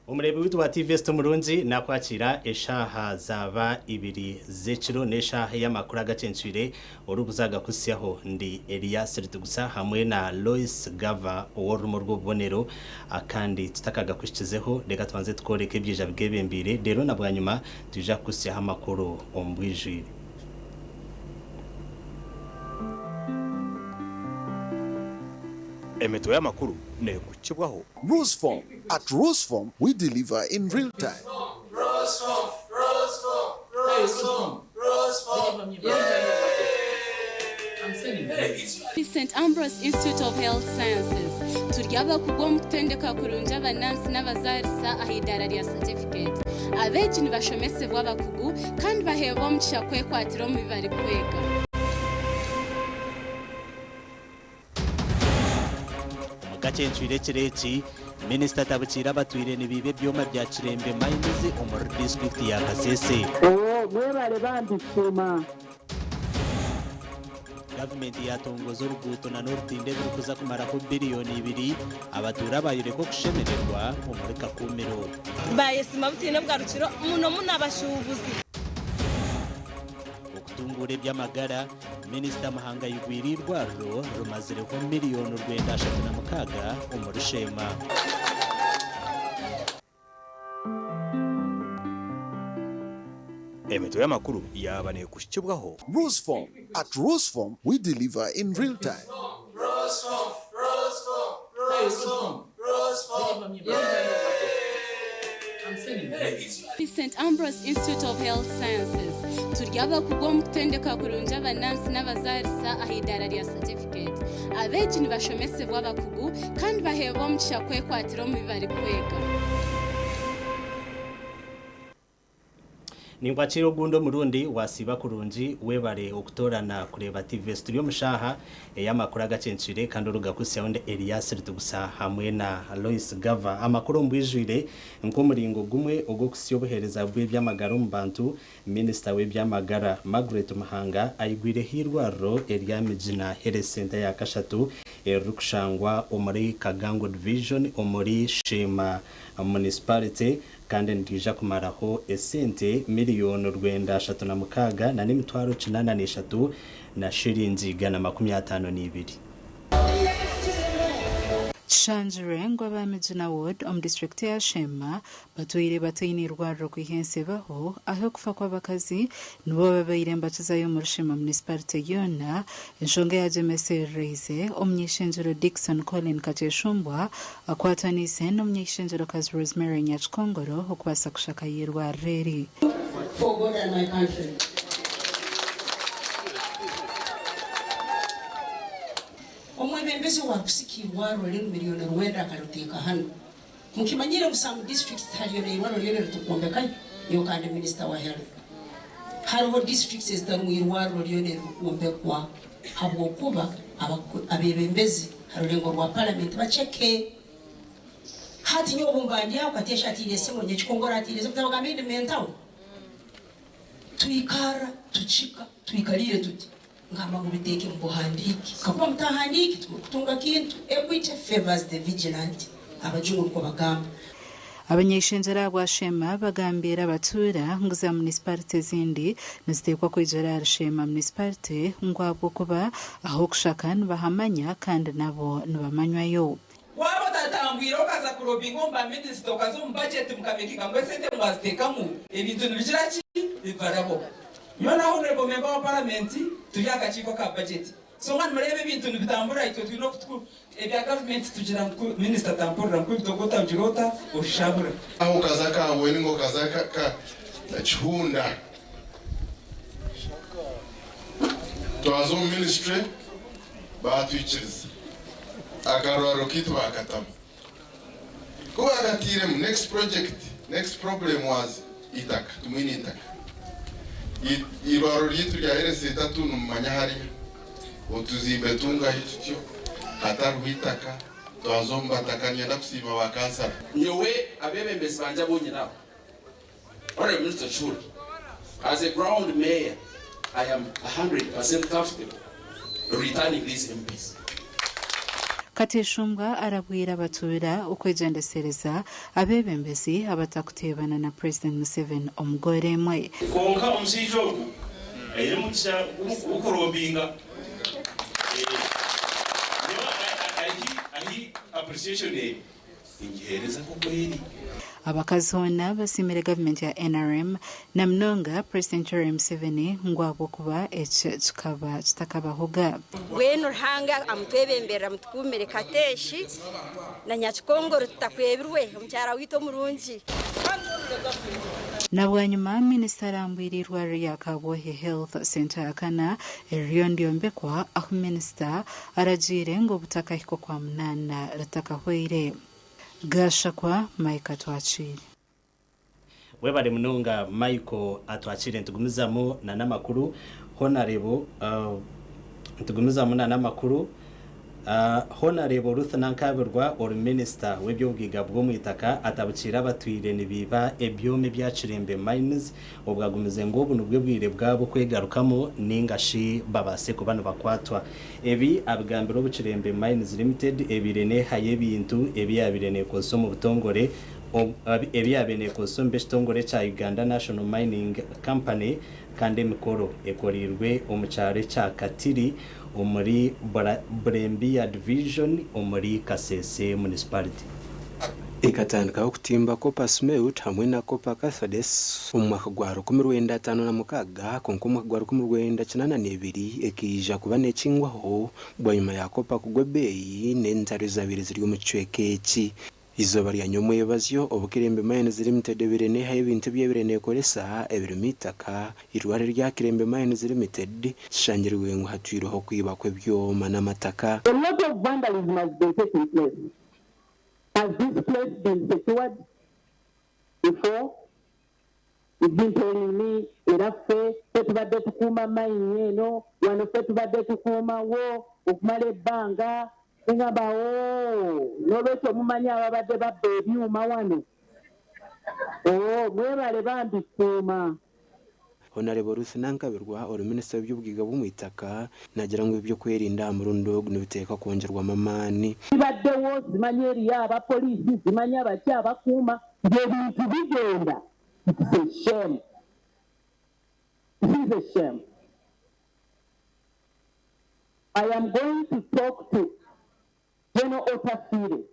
Omureebi waitu wa TV Esita omurungi nakwakira eshaaha zaaba ibiri z'ekiro n'eshaaha ey'amakuru agacencwire orikuza agakuhitsyaho. Ndi Elias Rutigusa hamwe na Lois Gava ow'orurimi orw'obubonero kandi tutakagakuhikizeho reka tubanze tukworeke ebyija bigebembeire reero na bwanyima twija kukuhitsyaho amakuru omu bwijwire. Emitwe y'amakuru neekukibwaho. Rusform, At Rusform, we deliver in real time. St Ambrose Institute of Health Sciences turi abakugu omu kutendeka kurungi abanansi n'abazaarisa aha idaara rya certificate. Abeegi nibashomesebwa abakugu kandi baheebwa omugisha kwekwatira omu bi barikwega. Omu kacencwire ekiro eki, Minisita atabukiire abatwire nibiiba ebyoma bya Kirembe Mines omuri disiturikiti ya Kasese. Oo mwebale bambi kusiima. Gavumenti yatongoza oruguuto na n'orutindo ebirikuza kumaraho biriyoni ibiri, abatuura bayoreka okushemererwa omuri Kakumiro. Baayesiima butaine bugarukiro, muno muno abashuubuzi. Okutunguura eby'amagara, Minisita Muhanga ayigwire eirwariro rimazireho miriyoni 936 omuri Sheema. Emitwe y'amakuru yaaba neekuhikibwaho. Rusform, At Rusform, we deliver in real time. St Ambrose Institute of Health Sciences turi abakugu omu kutendeka kurungi abanansi n'abazaarisa aha idaara rya certificate. Abeegi nibashomesebwa abakugu kandi baheebwa omugisha kwekwatira omu bi barikwega. Ninkwakira ogundi omurundi wasiiba kurungi webare okutoorana kureeba TVS. Turi omu shaaha ey'amakuru agacencwire kandi orugakuhitsyaho ndi Elias Rutigusa hamwe na Lois Gava. Amakuru omu bwijwire nk'omuringo gumwe ogw'okuhitsya obuheereza bw'eby'amagara omu bantu, Minisita w'eby'amagara Margaret Muhanga ayigwireho eirwariro erya Migina Health Centre ya kashatu eririkushangwa omuri Kagango Division omuri Sheema Municipality. Kandi nitwija kumaraho esente miriyoni 936 na n'emitwaro 83 na shiringi 152. Kishangirwe ngu aba Migina Ward omu disiturikiti ya Sheema batwire bataine eirwariro kwiha ensi ebaho ahi okufa kw'abakazi nibo babaire nibakizayo omuri Sheema Munisiparite yoona. Enshonga eyagyemeserereize omuny'eishengyero Dickson Colin Kakyeshumbwa Akwataniise n'omuny'eishengyero-kazi Rosemary Nyakikongoro okubaasa kushaka y'eirwariro eri. For God and my country. Omwebembezi owakusika irwarro rinu milioni rwenda akariteeka hanu. Mukimanyire ngu some districts tihariyo n'eirwarro ryona eritukombekayo nyowe kandi minister wa health. Hariho districts ezitarumu irwarro ryona eririkwombekwa habwokuba abebembezi ha rurengo rwa paramenti baceke. Hati nyowe obumba ndi aho Kateesha atiire esimu, Nyekikongoro atiire esimu tabagambire ndi mentawo. Twikarra tukika twikariire tuti ngamba ngu biteeke mubuhandiike kakuba mutahandiike timurukutunga kintu, equity favours the vigilant abajungu nukwo bagamba. Abanyeishengyero ahabwa Sheema bagambiire abatuura ngu za munisiparite ezindi niziteekwa kwegyera ahari Sheema munisiparite ngu ahabw'okuba ah'okushaka nibahamanya kandi nabo nibamanywayo. Waaba otatambwire okaza kurobinga omu ba minisita okaza omu bajeti mukamekinga ngu esente mwaziteekamu ebintu nibigira ki? Bibaraho. Nyowe na Honourable Member wa Paramenti turi aha kakiiko ka bajeti. So mwaba nimureeba ebintu nibitambura itwe twine oku ebya gavumenti tugira ngu minisita tampurira ngu ebitogo otagira ota oshabura. Aho okaza Kabwe ninga okaza Kihunda twaza omu ministry baatwikiriza akarwaro kaitu baakatamu. Ku baakatairemu next project, next problem was eitaka, timwine eitaka. Eirwariro ryaitu rya Health Centre tu nimumanya hariya, otuzimbe tungahi tutyo hatariho eitaka, twaza omu bataka niinyenda kusiima ba kansara. Nyowe abeebembezi bangye abu nyine aba, Honourable Minister Kihura, as a ground mayor, I am 100% comfortable returning these MPs. Kateshumbwa arabwire abatuura okwegyendesereza abeebembezi abatakuteebana na Purezidenti Museveni omugore emwe. Kwonka omushaija ogu aine omugisha gw'okurobinga. Ahi appreciation eri ningiheereza nk'oku eri. Abakazi hoona basiimire gavumenti ya NRM na munonga Purezidenti Yoweri Museveni ngu ahabw'okuba eki kikaba kitakabahoga. Mbwenu Ruhanga amutwebemberere amutukuumire Kateeshi na Nyakikongoro tutakwebirwe omukyara waitu omurungi. Na bwanyima minisita arambwire eirwariro rya Kabwohe Health Centre akana eririyo niryombekwa ahu minisita aragiire ngu obutakahika Okwamunaana ritakahweire. Gashakwa Mike Atwakiire. Webare munonga Michael Atwakiire nitugumizamu na n'amakuru Honarebo nitugumizamu na n'amakuru Honarebo Ruth Nankabirwa ori minisita w'eby'obugaiga bw'omwitaka atabukiire abatwire nibiiba ebyoma ebya Kirembe Mines obwo agumize ngu obu nibwo bwire bwabo kwegarukamu ninga shi babaase kuba nibakwatwa. Ebi abigambire obu Kirembe Mines Limited ebaire nehayo ebintu ebi yabaire nekozesa omu butongore ebi yabaire nekozesa omu b'ekitongore ekya Uganda National Mining Company kandi emikoro ekoreirwe omu kyaro ekya Katiri omuri Burembia Division omuri Kasese Municipality. Ekatandikaho kutimba Copper Smelt hamwe na Copper Cathodes omu mwaka gwa 1956 kwonka omu mwaka gwa 1982 ekaija kuba nekingwaho bwanyima ya copper kugwa ebeeyi n'entaro ezabaire ziri omu kicweka eki. Eizooba rya nyomwebazyo, obu Kilembe Mines Limited ebaire neehayo ebintu ebi ebaire neekoresa ebirimu eitaka, eirwariro rya Kilembe Mines Limited kishangirwe ngu hatwireho okwiba kw'ebyoma n'amataka. A lot of vandalism has been taking place. Has this place been secured before? You've been telling me era ffe ffe tubadde tukuuma mine eno, wano ffe tubadde tukuumawo okumala ebbanga. Nengamba ooh nolwekyo mumanyi ababadde babba ebyuma wano? Ooh mwebale bambi kuuma. Honarebo Ruth Nankabirwa ori minisita w'eby'obugaiga bw'omwitaka naagira ngu eby'okwerinda aha murundi ogu nibiteekwa kwongyerwamu amaani. Kibaddewo simanyi eriyo aba police simanyi abaki abakuuma nti ebintu bigyenda it's a shame it is a shame I am going to talk to General Otafiire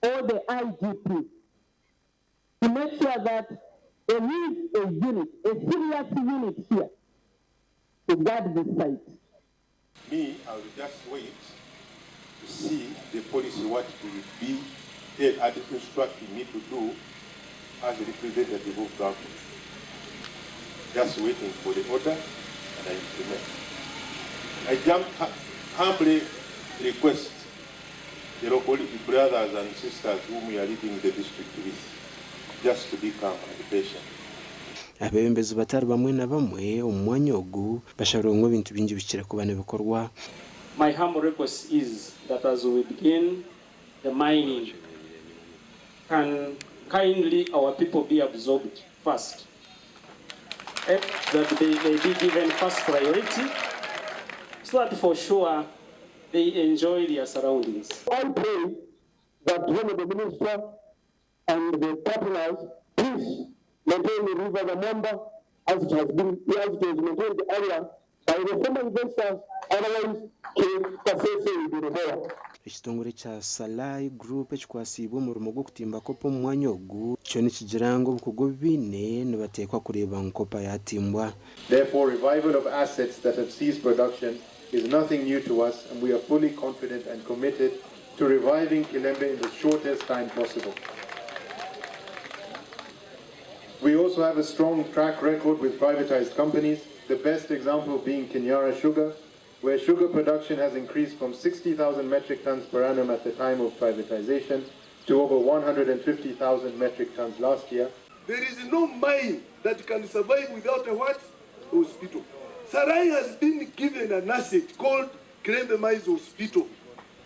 or the IGP to make sure that there is a unit, a serious unit here to guard this site. Me, I will just wait to see the policy, what it will be and instructing me to do as a representative of government. Just waiting for the order and I implement. I just humbly request the local brothers and sisters whom we are leading the district with, just to be calm and patient. Abeebembezi batari bamwe na bamwe omu mwanya ogu bashabirwe ngu ebintu bingi bihikire kuba nibikorwa. My humble request is that as we begin the mining, can kindly our people be absorbed first? That they be given first priority, so that for sure they enjoy their surroundings. I pray that when the minister and the partners, please maintain the river Namwamba as it has been, as it was maintained earlier by the former investors, otherwise Kasese will be reborn. Ekitongore kya Salai Group ekikwasiibwe omurimo gw'okutimba kopa omu mwanya ogu kyo nikigira ngu obukugu obu baine nibateekwa kureeba ngu kopa yatimbwa. Therefore, revival of assets that have ceased production is nothing new to us, and we are fully confident and committed to reviving Kilembe in the shortest time possible. We also have a strong track record with privatized companies, the best example being Kinyara Sugar, where sugar production has increased from 60,000 metric tons per annum at the time of privatization to over 150,000 metric tons last year. There is no mine that can survive without a what? Hospital. Sarai has been given an asset called Kilembe Mines Hospital.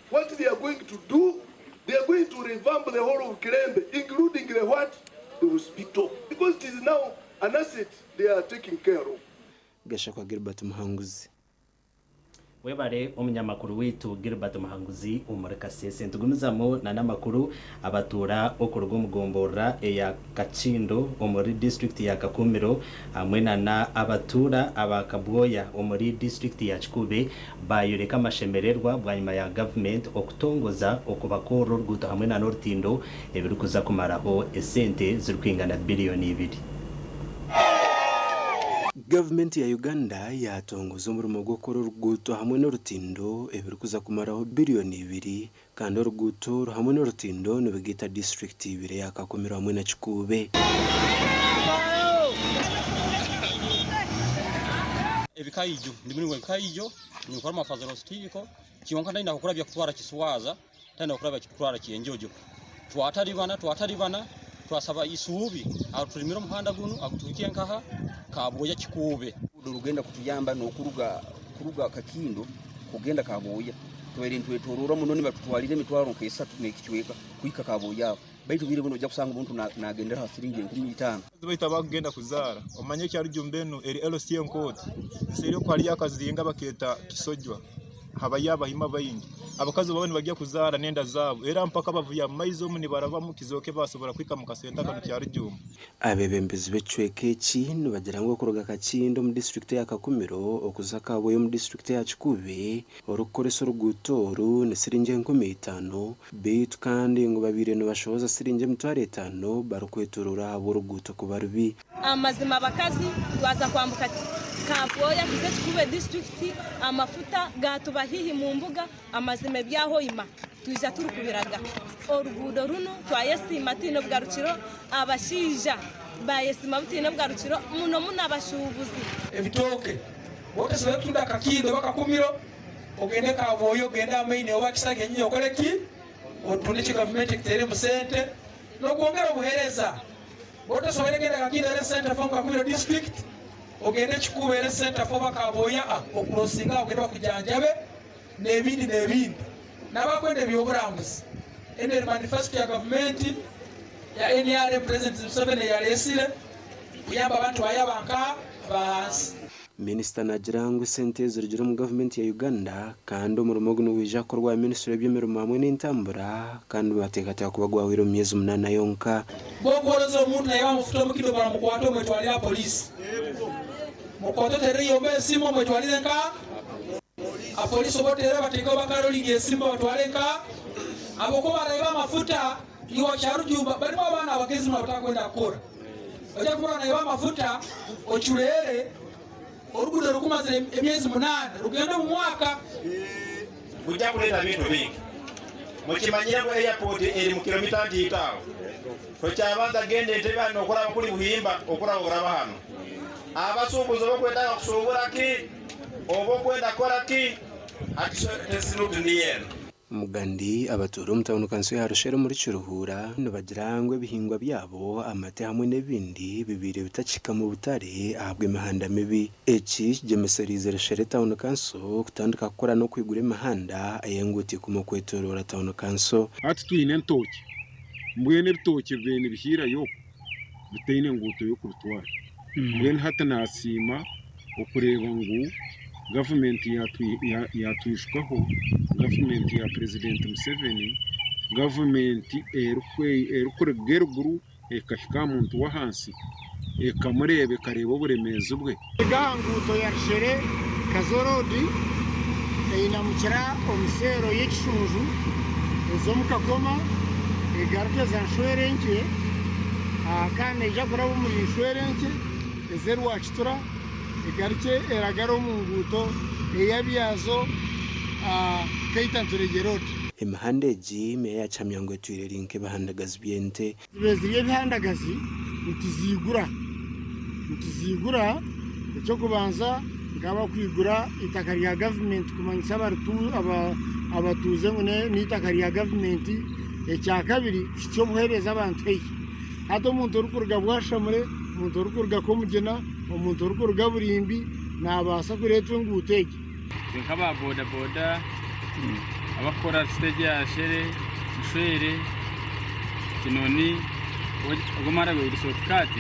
What they are going to do, they are going to revamp the whole of Kilembe, including the what? The hospital. Because it is now an asset they are taking care of. Gashakwa Gilbert Muhanguzi. Webare omunyamakuru waitu Gilbert Muhanguzi omuri Kasese. Nitugumizamu n'amakuru. Abatuura okuruga omu gomborora eya Kakindo omuri disiturikiti ya Kakumiro hamwe na abatuura aba Kabwoya omuri disiturikiti ya Kikuube bayoreka amashemererwa bwanyima ya gavumenti okutongoza okubakorera oruguuto hamwe n'orutindo ebirikuza kumaraho esente zirikwingana biliyoni 2. Gavumenti ya Uganda yatongoza omurimo gw'okukora oruguuto hamwe n'orutindo ebirikuza kumaraho biliyoni 2, kandi oruguuto oru hamwe n'orutindo nibigaita disitulikiti ibiri, eya Kakumiro hamwe na Kikuube. Ebikaijo ndi muringo ebikaijo ninkora amafazero sitiiko kyonka ndayenda kukurabya kutwara kiswaza, tayenda kukurabya kutwara kyenjojo. Twataribana, twataribana, twasaba isuubi aturimire omuhanda gunu agutuhikye nkaha Kabwoya Kikuube. Rugenda kutuyamba n'okuruga kuruga Kakindo kugenda Kabwoya. Tubaire nitwetorora muno, nibatutwalira emitwaro nk'esatu n'ekicweka kuhika Kabwoya aho, baitu bwire buno ojja kusanga omuntu nagendera ha siringi 5000. Baitu abakugenda kuzaara omanye ekyarujumba enu eri LC enkoto nseeri oku hariyo akazinga bakeeta Kisojwa, habayo abahima baingi. Abakazi baba nibajya kuzaara n'enda zaabo, era mpaka bavuye omu maizi omu nibarabamu kizooke basobora kuhika mu kasenta kanu kyarujumba. Abeebembezi b'ekicweka eki nibagira ngu okuruga Kakindo omu disiturikiti ya Kakumiro okuza Kabwoya omu disiturikiti ya Kikuube orikukoresa oruguuto oru ni siringi 5000, beitu kandi ngu babaire nibashohoza siringi 5000 barikwetorora ahabw'oruguuto kuba rubi. Amazima abakazi twaza kwambuka Kabwoya kuza Kikuube disiturikiti, amafuta gatuba haihi mu mbuga. Amazima ebyahoima twija turikubiraga. Oruguudo runu twayesiima, tiine obugarukiro. Abashaija bayesiima, butiine obugarukiro, muno muno abashuubuzi. Ebitooke otasobola kutunda Kakindo oba Kakumiro, ogende Kabwoya, ogende Amaine oba Kisaka enyinyi, okole ki otunde ekyo gavumenti ekuteeremu sente n'okwongera obuheereza. Otasobola genda Kakindo Health Center from Kakumiro district, ogende Kikuube Health Center oba Kabwoya, okurosinga ogende bakujanjabe n'ebindi n'ebindi. N'abakwenda ebyoburambuzi, eno eri manifesto ya gavumenti ya NRM, President Museveni yaresire kuyamba abantu bayaba nka abahansi. Minisita nagira ngu esente zirugire omu gavumenti ya Uganda, kandi omurimo ogu nigwija kukorwa minisitule y'eby'emirimo hamwe n'entambura, kandi bateekateeka kuba gwahwire omu myezi 8 yonka. Bwokworoza omuntu naye bamufuta omukido, baramukwata, omwetwalira polisi, mukwate oterere yomba esimu, omwetwalire nka apolisi, oba otere batekeho bakarolinga esimu, batwale nka abo ko bareba amafuta. Iwa kyarujumba barimu abaana abagezi muno batakwenda kukora, ojja kubona naiba amafuta ocurere orugudo rukumazire emyezi 8 rugende mu mwaka. Kujja kuleeta bintu bingi. Mukimanyire ngu airport eri mu kilomita ntiito awo, tokyabanza genda Entebe hano okuraba kuli Buhimba, okuraba okuraba hano. Abasuubuzi oba okwetaaga kusuubura ki oba okwenda kukora ki, hati tesirutu niyo eno. Mugandi abatuura omu tawuni kanso ya Rushere muri Kiruhura nibagira ngu ebihingwa byabo, amate hamwe n'ebindi, bibaire bitakihika mu butare ahabw'emihanda mibi. Eki kigyemeseriize Rushere tawuni kanso kutandika kukora n'okwigura emihanda ey'enguuto 10 okwetooroora tawuni kanso. Hati twine entookye, mbwenu ebitookye bibaire nibihiirayo okwo bitaine nguuto y'okubitwara. Mbwenu hati nasiima okureeba ngu gavumenti yatwijukaho, gavumenti ya Purezidenti Museveni, gavumenti erikuruga eruguru ekahika aha muntu w'ahansi, ekamureeba, ekareeba oburemeezi bwe. Aha nguuto ya Rushere Kazo Road einamukira omu seero y'Ekishunju, eza omu Kakoma, egaruka eza Nshwerenkye, kandi neija kuraba omuri Nshwerenkye, eza Rwakitura, egarukye eragare omu nguuto ey'Abyazo Kaita Nturegye Road. Emihanda egi meeya yakihamya ngu etwire eri nk'ebihandagazi by'ente. Zibe ziri ebihandagazi, nituziigura nituziigura. Ekyokubanza nkaba kwigura itaka rya gavumenti, kumanyisa abatuuze ngu n'itaka rya gavumenti. Ekya kabiri, kuhitsya obuheereza abantu haihi. Hati omuntu orikuruga Bwashamure, omuntu orikuruga Komugyena, omuntu orikuruga Burimbi nabaasa kureetwa enguuto egi. Nk'aba boda boda abakukora siteegi ya Shere, Nshwere, Kinoni, ogwo omuhanda guri shortcut,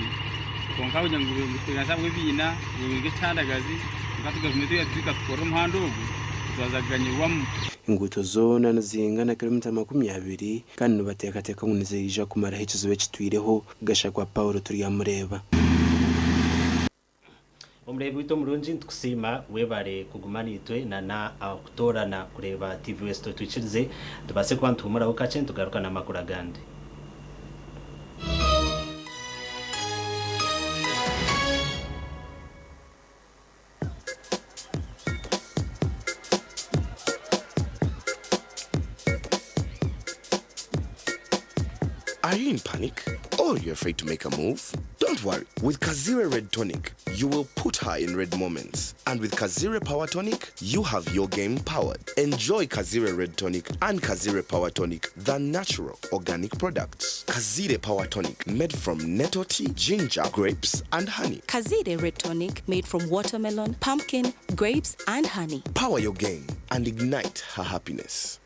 kwonka kugira ngu guteganisa bw'ebiina guri nk'ekihandagazi, kwonka hati gavumenti yatwika tukorera omuhanda ogu. Twaza kuganyirwamu. Enguuto zoona nizingana kilomita 20 kandi nibateekateeka ngu niziija kumaraho ekizibu ekitwireho. Gashakwa Paul Turyamureeba. Omureebi waitu omurungi nitukusiima webare kuguma naitwe na na okutoorana kureeba TV West otwikirize tubaase kuba nituhumuraho kakye nitugaruka n'amakuru agandi. Are you in panic or you're afraid to make a move? Don't worry. With Kazire Red Tonic, you will put her in red moments. And with Kazire Power Tonic, you have your game powered. Enjoy Kazire Red Tonic and Kazire Power Tonic, the natural organic products. Kazire Power Tonic, made from nettle tea, ginger, grapes, and honey. Kazire Red Tonic made from watermelon, pumpkin, grapes, and honey. Power your game and ignite her happiness.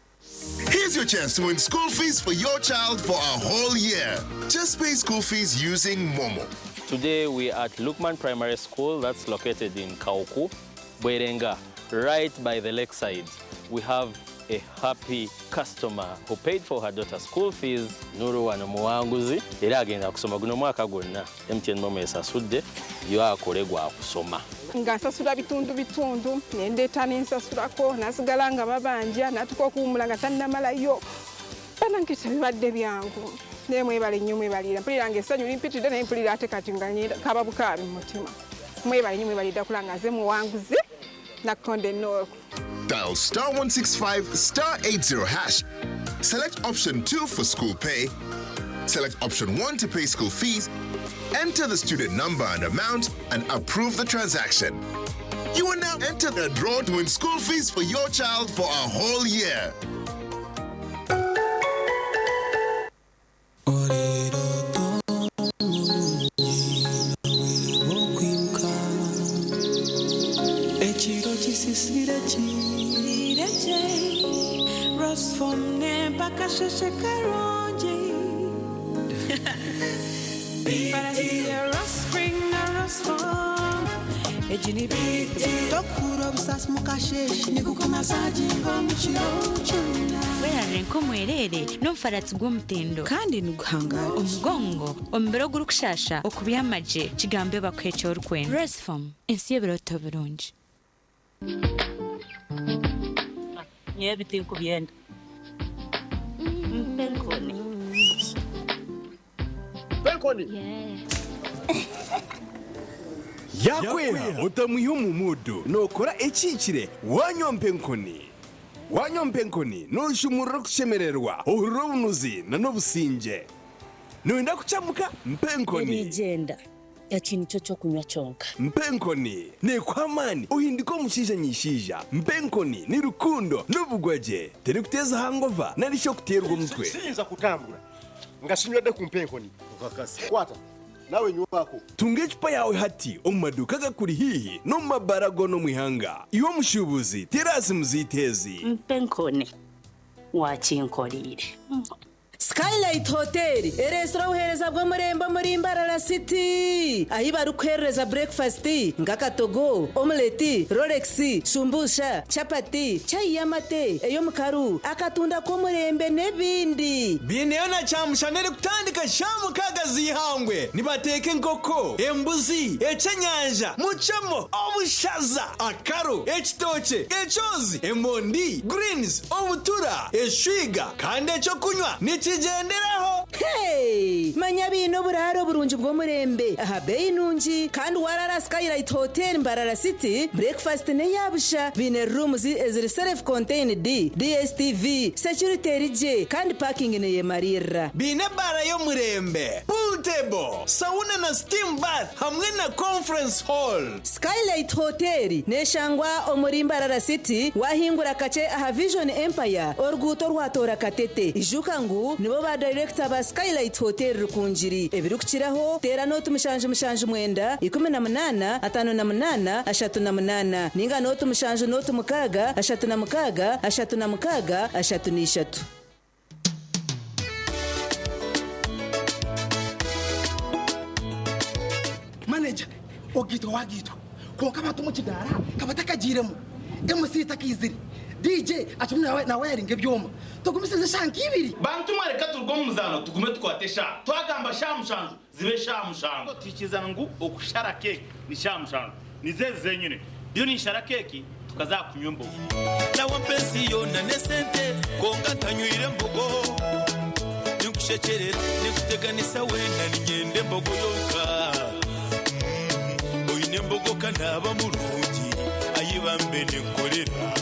Here's your chance to win school fees for your child for a whole year. Just pay school fees using Momo. Today we are at Lukman Primary School that's located in Kauku, Bwerenga, right by the lakeside. We have a happy customer who paid for her daughter's school fees. Nuru wano muwanguzi era agenda kusoma guno mwaka gwonna. MTN Momo esasudde yo akole gwa kusoma. Nga nsasula bitundu bitundu nendeeta nensasulako nasigala nga babanja natuka okuwumula nga tannamalayo banange tebibadde byangu naye mwebale nnyo mwebalira mpulira nga essanyu limpitidde naye mpulira ate kati nga kaba bukaabi mu mutima mwebale nnyo mwebalidde kula nga nze muwanguzi nakonde North. Dial star 165 star 80 hash. Select option 2 for school pay. Select option 1 to pay school fees. Enter the student number and amount and approve the transaction. You will now enter the draw to win school fees for your child for a whole year. Ekiro kisisire kireje rosfom nempaka sheshe karungi tokura obusasi mukasheshe nikukomasaginga omukiro kyonna Werarire nk'omwerere n'omufaratsi gw'omutindo kandi niguhangara omugongo omubiri ogurikushasha okubyamagye kigambe bakuha ekyorikwenda Resform ensi y'ebiroto birungi. Nyewe bitinkubyenda mpenkoni. Penkoni. Yakwera otamwiha omu mudu nokora ekiikire wanywa mpenkoni wanywa mpenkoni noshumurira okushemererwa ohurira obunuzi na n'obusinge noyenda kucamuka mpenkoni. Erigenda eki nikyo kyokunywa kyonka. Mpenkoni nekuha amaani ohindika omushaija nyishaija mpenkoni ni rukundo n'obugwagye terikuteeza hangova nari shi okuteerwa omutwe. Siyinza kutambula nga sinywedde ku mpenkoni. Kwata nawe nywako. Tunga ecupa yawe hati omu maduuka gakuri hiihi n'omu mabara goona omu ihanga iwe omushuubuzi terasi muziteezi. Mpenkoni wakinkoriire. Skylight Hotel eresura obuheereza bw'omurembe omuri Mbarara City ahi barikuherereza breakfast nk'akatogo, omeleti, rolex, shumbusha, chapati, chai y'amate, ey'omukaru, akatunda k'omurembe n'ebindi. Bineyo na kyamushana erikutandika sha 6 z'ihangwe nibateeka enkoko embuzi ekyenyanja mucemo obushaza akaro ekitookye ekyozi emondi greens obutura eshwiga kandi ekyokunywa nikigenderaho. Hey! Manya biine oburaro oburungi bw'omurembe aha beyi nungi kandi warara Skylight Hotel Mbarara City breakfast neyabusha biine rooms eziri self contained DSTV security erigye kandi parking neyemarira. Biine ebara y'omurembe pool table sauna na steam bath hamwe na conference hall. Skylight Hotel neshangwa omuri Mbarara City wahingura kache aha Vision Empire oruguuto rwatora Katete ijuka ngu nibo ba director ba Skylight Hotel Rukungiri ebirikukiraho teera nooti 779 18 58 38 ninga nooti 7 nooti 6 36 36 33. Manager ogitwa wagitwa konka abantu mu kidara kabatakagiiremu MC takizire DJ akirimu nawayaringa ebyoma. Tugumisirize eshaaha nk'ibiri. Bantu mwe reka turuge omu muzaano tugume tukwate eshaaha. Twagamba shaaha 7 zibe shaaha 7. Twikiriza ngu okushara keeki ni shaaha 7. Nizo ezi zenyine. Ndiyo ninshara keeki tukaza kunywa embogo. Nawe mpensi yona nesente konka ntanywire embogo. Ninkushekyerera ninkuteganisa wena ninyenda embogo yonka. Oine embogo kanaba murungi ayibambe ninkorera.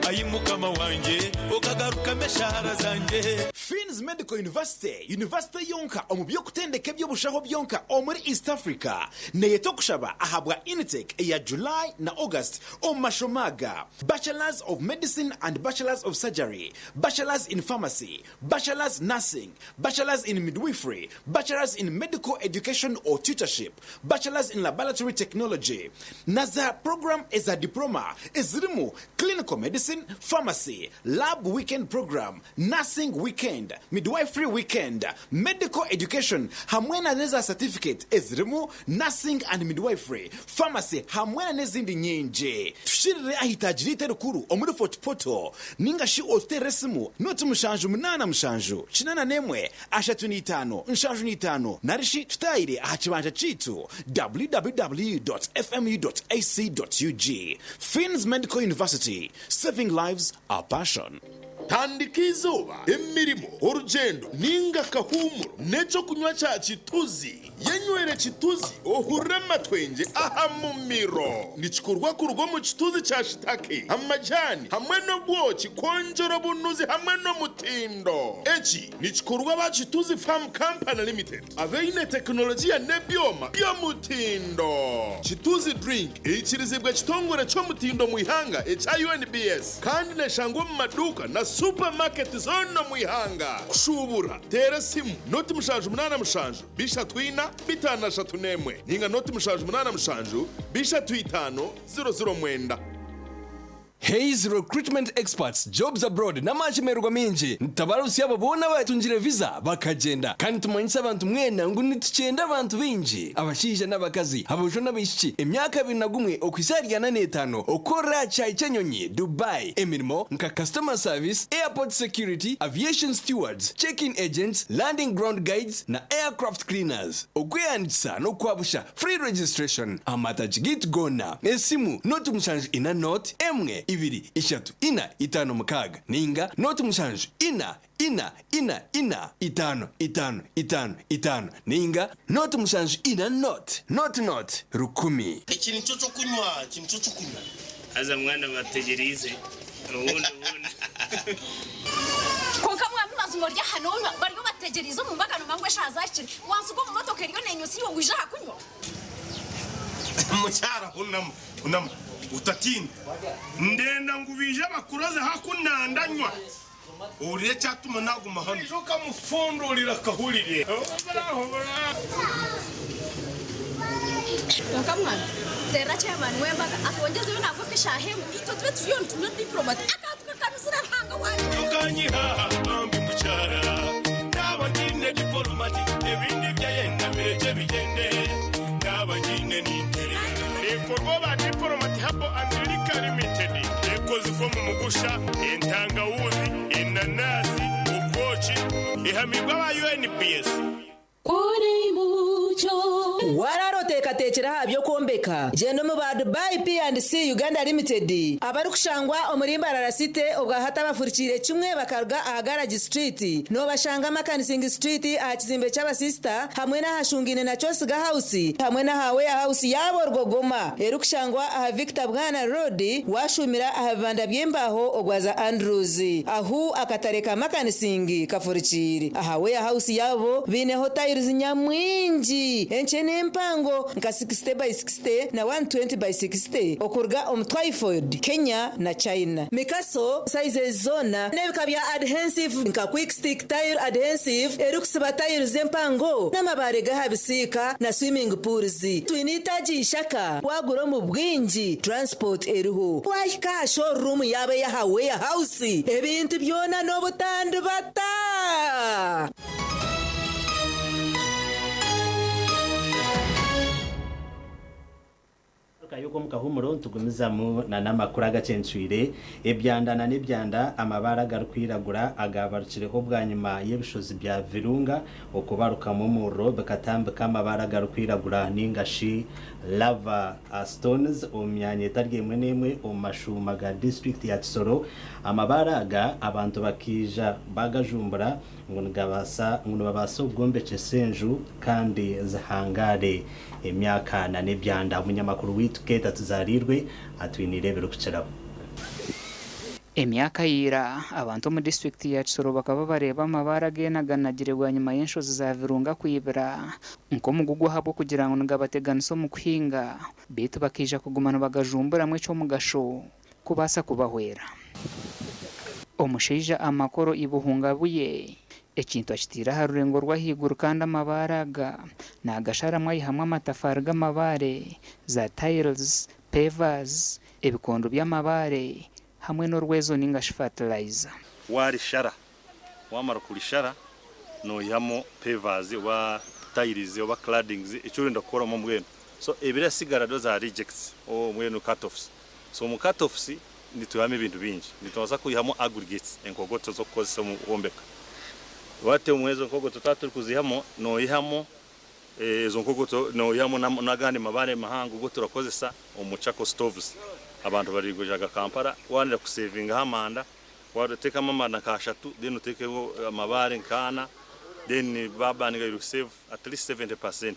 Ayi mukama wanje okagaruka meshahara zanje. Finns Medical University, University yonka omu by'okutendeka eby'obushaho byonka omuri East Africa. Neyeta okushaba ahabwa intake eya July na August omu mashomo aga: Bachelors of Medicine and Bachelors of Surgery, Bachelors in Pharmacy, Bachelors Nursing, Bachelors in Midwifery, Bachelors in Medical Education or Tutorship, Bachelors in Laboratory Technology, na za program eza diploma ezirimu Clinical Medicine, Pharmacy, Lab Weekend Program, Nursing Weekend, Midwifery Weekend, Medical Education hamwe na neza certificate ezirimu Nursing and Midwifery, Pharmacy hamwe na n'ezindi nyingi. Tushirire ahitaagi riitu erikuru omuri Fort Portal ninga shi otuteerere esimu noti 7 8 7 81 35 75 nari shi tutaayire aha kibanja kyaitu www.fmu.ac.ug. Finns Medical University, saving lives, our passion. Tandika izooba, emirimo, orugyendo ninga akahumuro n'ekyokunywa kya Kituzi. Yenywere Kituzi ohurire amatwengye aha mumiro. Nikikorwa kuruga omu kituzi kya shitake, amajani hamwe n'obwoki kwongyera obunuzi hamwe n'omutindo. Eki nikikorwa aba Kituzi Farm Company Limited abaine tekinologiya n'ebyoma by'omutindo. Kituzi drink eikirizibwa ekitongore ky'omutindo mu ihanga ekya UNBS kandi neshangwa omu maduuka na supermarket zoona mu ihanga. Kushubura teera esimu noti 7 8 7 3 4 5 3 1 ninga noti 7 8 7 3 5 0 0 9. Hayes Recruitment Experts Jobs Abroad n'amashemererwa mingi nitabarusi abo boona batungire visa bakagenda kandi tumanyisa abantu mwena ngu nitukyenda abantu bingi abashaija n'abakazi aboojo n'abaishiki emyaka 21 okuhisa ahari 45 okukora kyayi ky'enyonyi Dubai emirimo nka customer service, airport security, aviation stewards, check-in agents, landing ground guides na aircraft cleaners. Okweyandikisa n'okwabusha free registration amataagi gaitu goona esimu noti 7 4 0 1 2 3 4 5 6 ninga noti 7 4 4 4 4 5 5 5 5 ninga noti 7 4 0 0 0 10. Eki nikyo kyokunywa, eki nikyo kyokunywa. Haza mwana bategyereize obundi obundi. Konka mwami mazima ori aha nonywa bariyo bategyereize omu mbaga nomanya ngu eshaaha zahikire wansiga omu motoka eriyo nenywa iwe waija aha kunywa. Mukyara hunama, hunama utatiina. Ndenda ngu baije bakuroze hakunandanywa. Ohurire ekyatuma naguma hanu. Ija okamufundurira akahurire. Konka mwana teera chairman w'embaga atwongyezeyo nangwa nk'eshaaha emwe itwe tube turiyo nitunywa diplomat akantu kakanuzire Ruhanga wangye. Tokanyiha bambi mukyara naba ntiine diplomati ebindi byayenda birekye bigyende naba ngiine ninterera. Ekorwa ba Diplomat Habo and Liquor Limited ekozibwa omu mugusha, entangawuzi, enanasi, obwoki, ehamibwa aba UNBS. Kuri mucyo. Warara oteekateekire aha by'okwombeka gyenda omu ba Dubai P&C Uganda Limited abarikushangwa omuri Mbarara City obwahati abafurikiire kimwe bakaruga aha Garage Street noobashanga Makanising Street aha kizimbe ky'abasisita hamwe n'aha Shungine na Kyosiga House hamwe n'aha Warehouse yaabo Rwogoma erikushangwa aha Victor Bwana Road washumira aha bibanda by'embaho ogwaza Andrews ahu akatare ka Makanising kafurikiire aha Warehouse yaabo biineho tiles nyamwingi enkye n'empango nka 60 by 60 na 120 by 60 okuruga omu Twyford, Kenya na China. Mikaso sizes zoona n'ebika bya adhesive nka quick stick tile adhesive erikusiba tiles empango n'amabaare g'aha bisiika na swimming pools. Twine itaagi ishaka wagura omu bwingi transport eriho. Wahika aha showroom yaabo ey'aha warehouse ebintu byona n'obutandibata. Twarugayo omu kahumuro nitugumizamu n'amakuru agacencwire ebyanda na n'ebyanda amabaare agarikwiragura agabarukireho bwanyima y'ebishozi bya Virunga okubarukamu omuriro bikatambika amabaare agarikwiragura ningashi lava stones omu myanya etari emwe n'emwe omu mashuuma ga disiturikiti ya Kisoro. Amabaare aga abantu bakaija bagajumbura ngu nigabaasa ngu nibabaasa okugombekyesa enju kandi zihangaare emyaka na n'ebyanda. Omunyamakuru waitu Kate Atuzaarirwe atwiniire ebirikukiraho. Emyaka ya ira, abantu omu disiturikiti ya Kisoro bakaba bareeba amabaare agenaganagire bwanyima y'enshozi za Virunga kwibira nk'omugugu ahabw'okugira ngu nigabateganisa omu kuhinga beitu bakaija kuguma nibagajumburamu eky'omugasho kubaasa kubahwera. Omushaija Amakoro Ibuhungabuye ekintu akitaire aha rurengo rw'ahaiguru kandi amabaare aga nagasharamu aihamu amatafaari g'amabaare, za tiles, pavers, ebikondo by'amabaare hamwe n'orwezo ningashi fertilizer. Warishara, wamara kurishara noihamu pavers oba tiles oba claddings eki orikwenda kukoramu mbwenu. So ebirasigara those are rejects or mbwenu cut offs. So omu cut offs nitwihamu ebintu bingi. Nitubaasa kwihamu aggregates, enkogoto z'okukozesa omu kwombeka. Wati omu ezo nkogoto twaba turikuzihamu, noihamu ezo nkogoto noihamu n'agandi mabaare mahango agu turakozesa omu charcoal stoves. Abantu barigujaga Kampala, waayenda kusevingaho amanda, wateekamu amanda nk'ashatu then oteekeho amabaare nk'ana, then babaninga you save at least 70%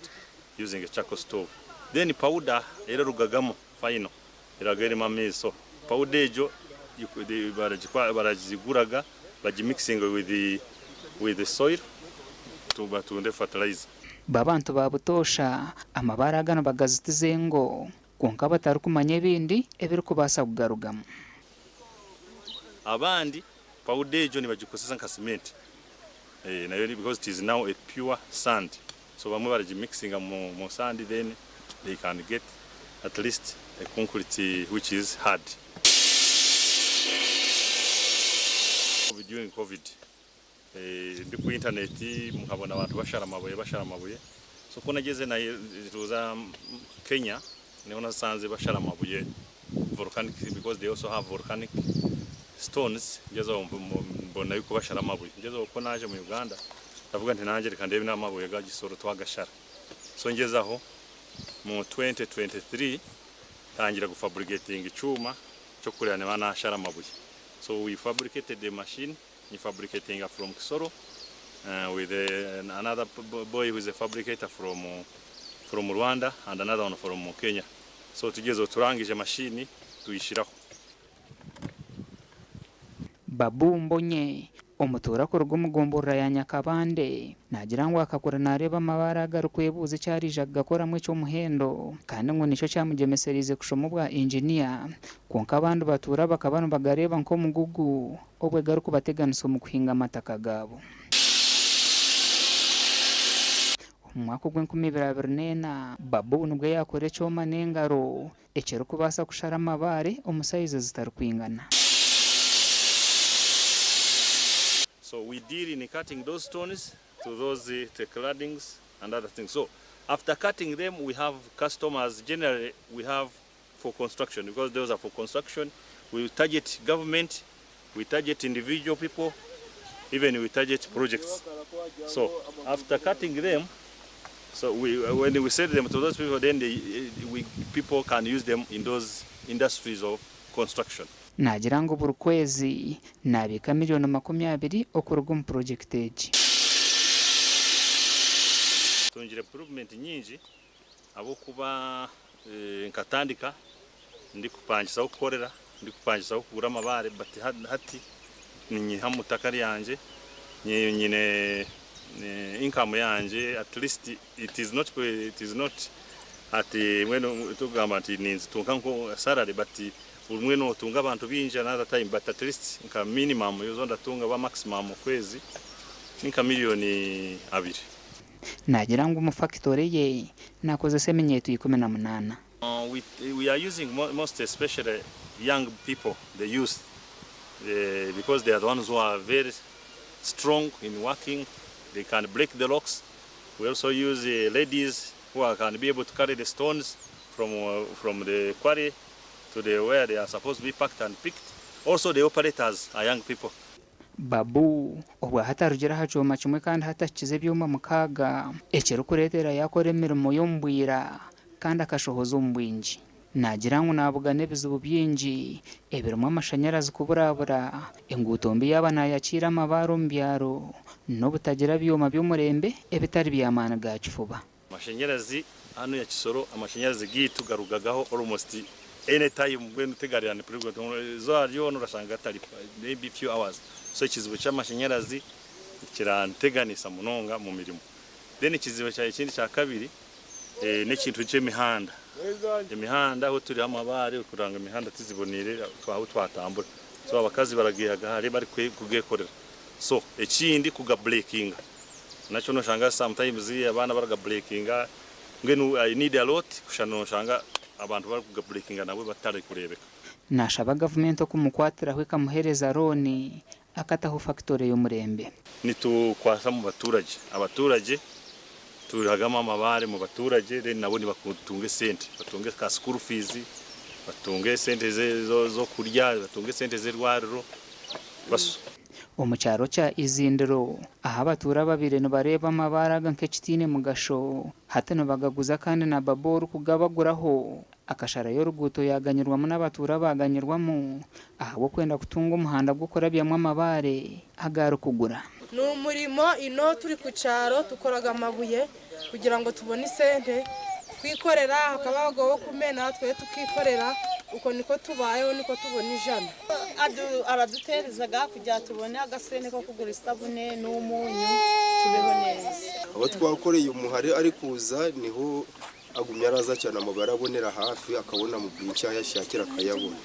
using a charcoal stove. Then powder erarugagamu final eraga erimu amaizi. So powder egyo baragiguraga bagimixinga with the soil batunde fertilizer. Babantu ba butoosha amabaare aga nibagazitiza engo kwonka batarikumanya ebindi ebirikubaasa kugarugamu. Abandi powder egyo nibagikozesa nka cement. Nayo because it is now a pure sand. So bamwe baragimixinga mu sand, then they can get at least a concrete which is hard. During COVID, ndi ku internet nkabona abantu bashara amabuye, bashara amabuye. So ko nageze na tuza Kenya, niho nasanze bashara amabuye volcanic, because they also have volcanic stones. Ngeze aho mbona yuko bashara amabuye. Ngeze aho ko naje mu Uganda, ndavuga nti nanjye reka ndebe n'amabuye ga Gisoro twagashara. So ngeze aho mu 2023 tangira gufabricating icyuma cyo kureba niba nashara amabuye. So we fabricated the machine, ni fabricating from Kisoro with another boy who is a fabricator from Rwanda and another one from Kenya. So tugeze turangije mashini tuyishiraho. Babu Mbonye omutuura kuruga omu gomborora ya Nyakabande naagira ngu akakura nareeba amabaare agarikwebuuza eki ariija kugakoramu eky'omuhendo kandi ngu nikyo kyamugyemesereize kushoma obwa inginiya, kwonka abandi batuura bakaba nibagareeba nk'omugugu obwe garikubateganisa omu kuhinga amataka gaabo. Omu mwaka ogw'enkumi ibiri abiri n'ena, Babu nibwo yaakora ekyoma n'engaro ekirikubaasa kushara amabaare omu sayizi zitarikwingana. So we deal in cutting those stones to those the claddings and other things. So after cutting them, we have customers. Generally, we have for construction because those are for construction. We target government, we target individual people, even we target projects. So after cutting them, so we when we sell them to those people, then people can use them in those industries of construction. Naagira ngu buri kwezi naabiika miliyoni 20 okuruga omu purojekiti egi. Tungire improvement nyingi ahabwokuba nkatandika ndikupangisaho kukorera, ndikupangisaho kugura amabaare, but hati ninyiha mu taka ryangye, nyine income yangye. At least it is not ati mwene tugamba nti ninzitunga nko salary, but buri notunga abantu bingi another time, but at least nka minimum yozo ndatunga ba maximum kwezi ninka miliyoni 2. Naagira ngu omu fakitore ye nakozesa eminyeeto 18. We are using most especially young people, the youth, because they are the ones who are very strong in working. They can break the rocks. We also use ladies who can be able to carry the stones. from the quarry to the where they are supposed to be packed and picked. Also the operators are young people. Babu obwahati arugire aha kyoma kimwe kandi hati ahikize ebyoma 6 ekirikureetera yakora emirimo y'omu bwira kandi akashohoza omu bwingi. Naagira ngu naabugana ebizibu bingi ebirimu amashanyarazi kuburabura, enguuto mbi yaaba naayakiira amabaare omu byaro n'obutagira byoma by'omurembe ebitari by'amaani ga kifuba. Amashanyarazi hanu ya Kisoro, amashanyarazi gitu garugagaho almost any time mbwenu tegarira izooba ryona orashanga gatari maybe few hours. So ekizibu ky'amashanyarazi kiranteganisa munonga mu mirimo. Then ekizibu ekindi kya kabiri n'ekintu ky'emihanda. Emihanda aho turi amabaare kuranga emihanda tiziboniire aho twatambura. So abakazi baragihaga hare bari kugekorera. So ekindi kuga breakinga. Nakyo noshanga sometimes abaana baraga breakinga mbwenu I need a lot kushana noshanga abantu bari kuga breakinga nabo batari kurebeka. Naashaba gavumenti okumukwatiraho ekamuheereza looni akataho fakitore y'omurembe. Nitukwasa mu baturage. Abaturage turihagamo amabaare mu baturage then nabo nibatunga esente, batunge ka school fees, batunge esente zo kurya, batunge esente z'erwariro. Baso. Omu kyaro kya Izindiro ahu abatuura babiri nibareeba amabaare aga nk'ekitiine mugasho hati nibagaguza kandi na Babu orikugabaguraho akasharayo oruguuto yaganyirwamu n'abatuura baganyirwamu ahabw'okwenda kutunga omuhanda gw'okurabyamu amabaare agarikugura. Ni umurimo ino turi ku cyaro tukoraga amabuye kugira ngo tubone isente twikorera, hakaba abagabo bo kumena twe tukikorera, uko niko tubayeho niko tubona ijana. Araduterezaga kugira tubone agasente ko kugura isabune n'umunyu tubeho neza. Abo twakoreye umuhari ari kuza niho agumya araza cyane amabara abonera hafi akabona mu bwinshi aho yashakira akayabona.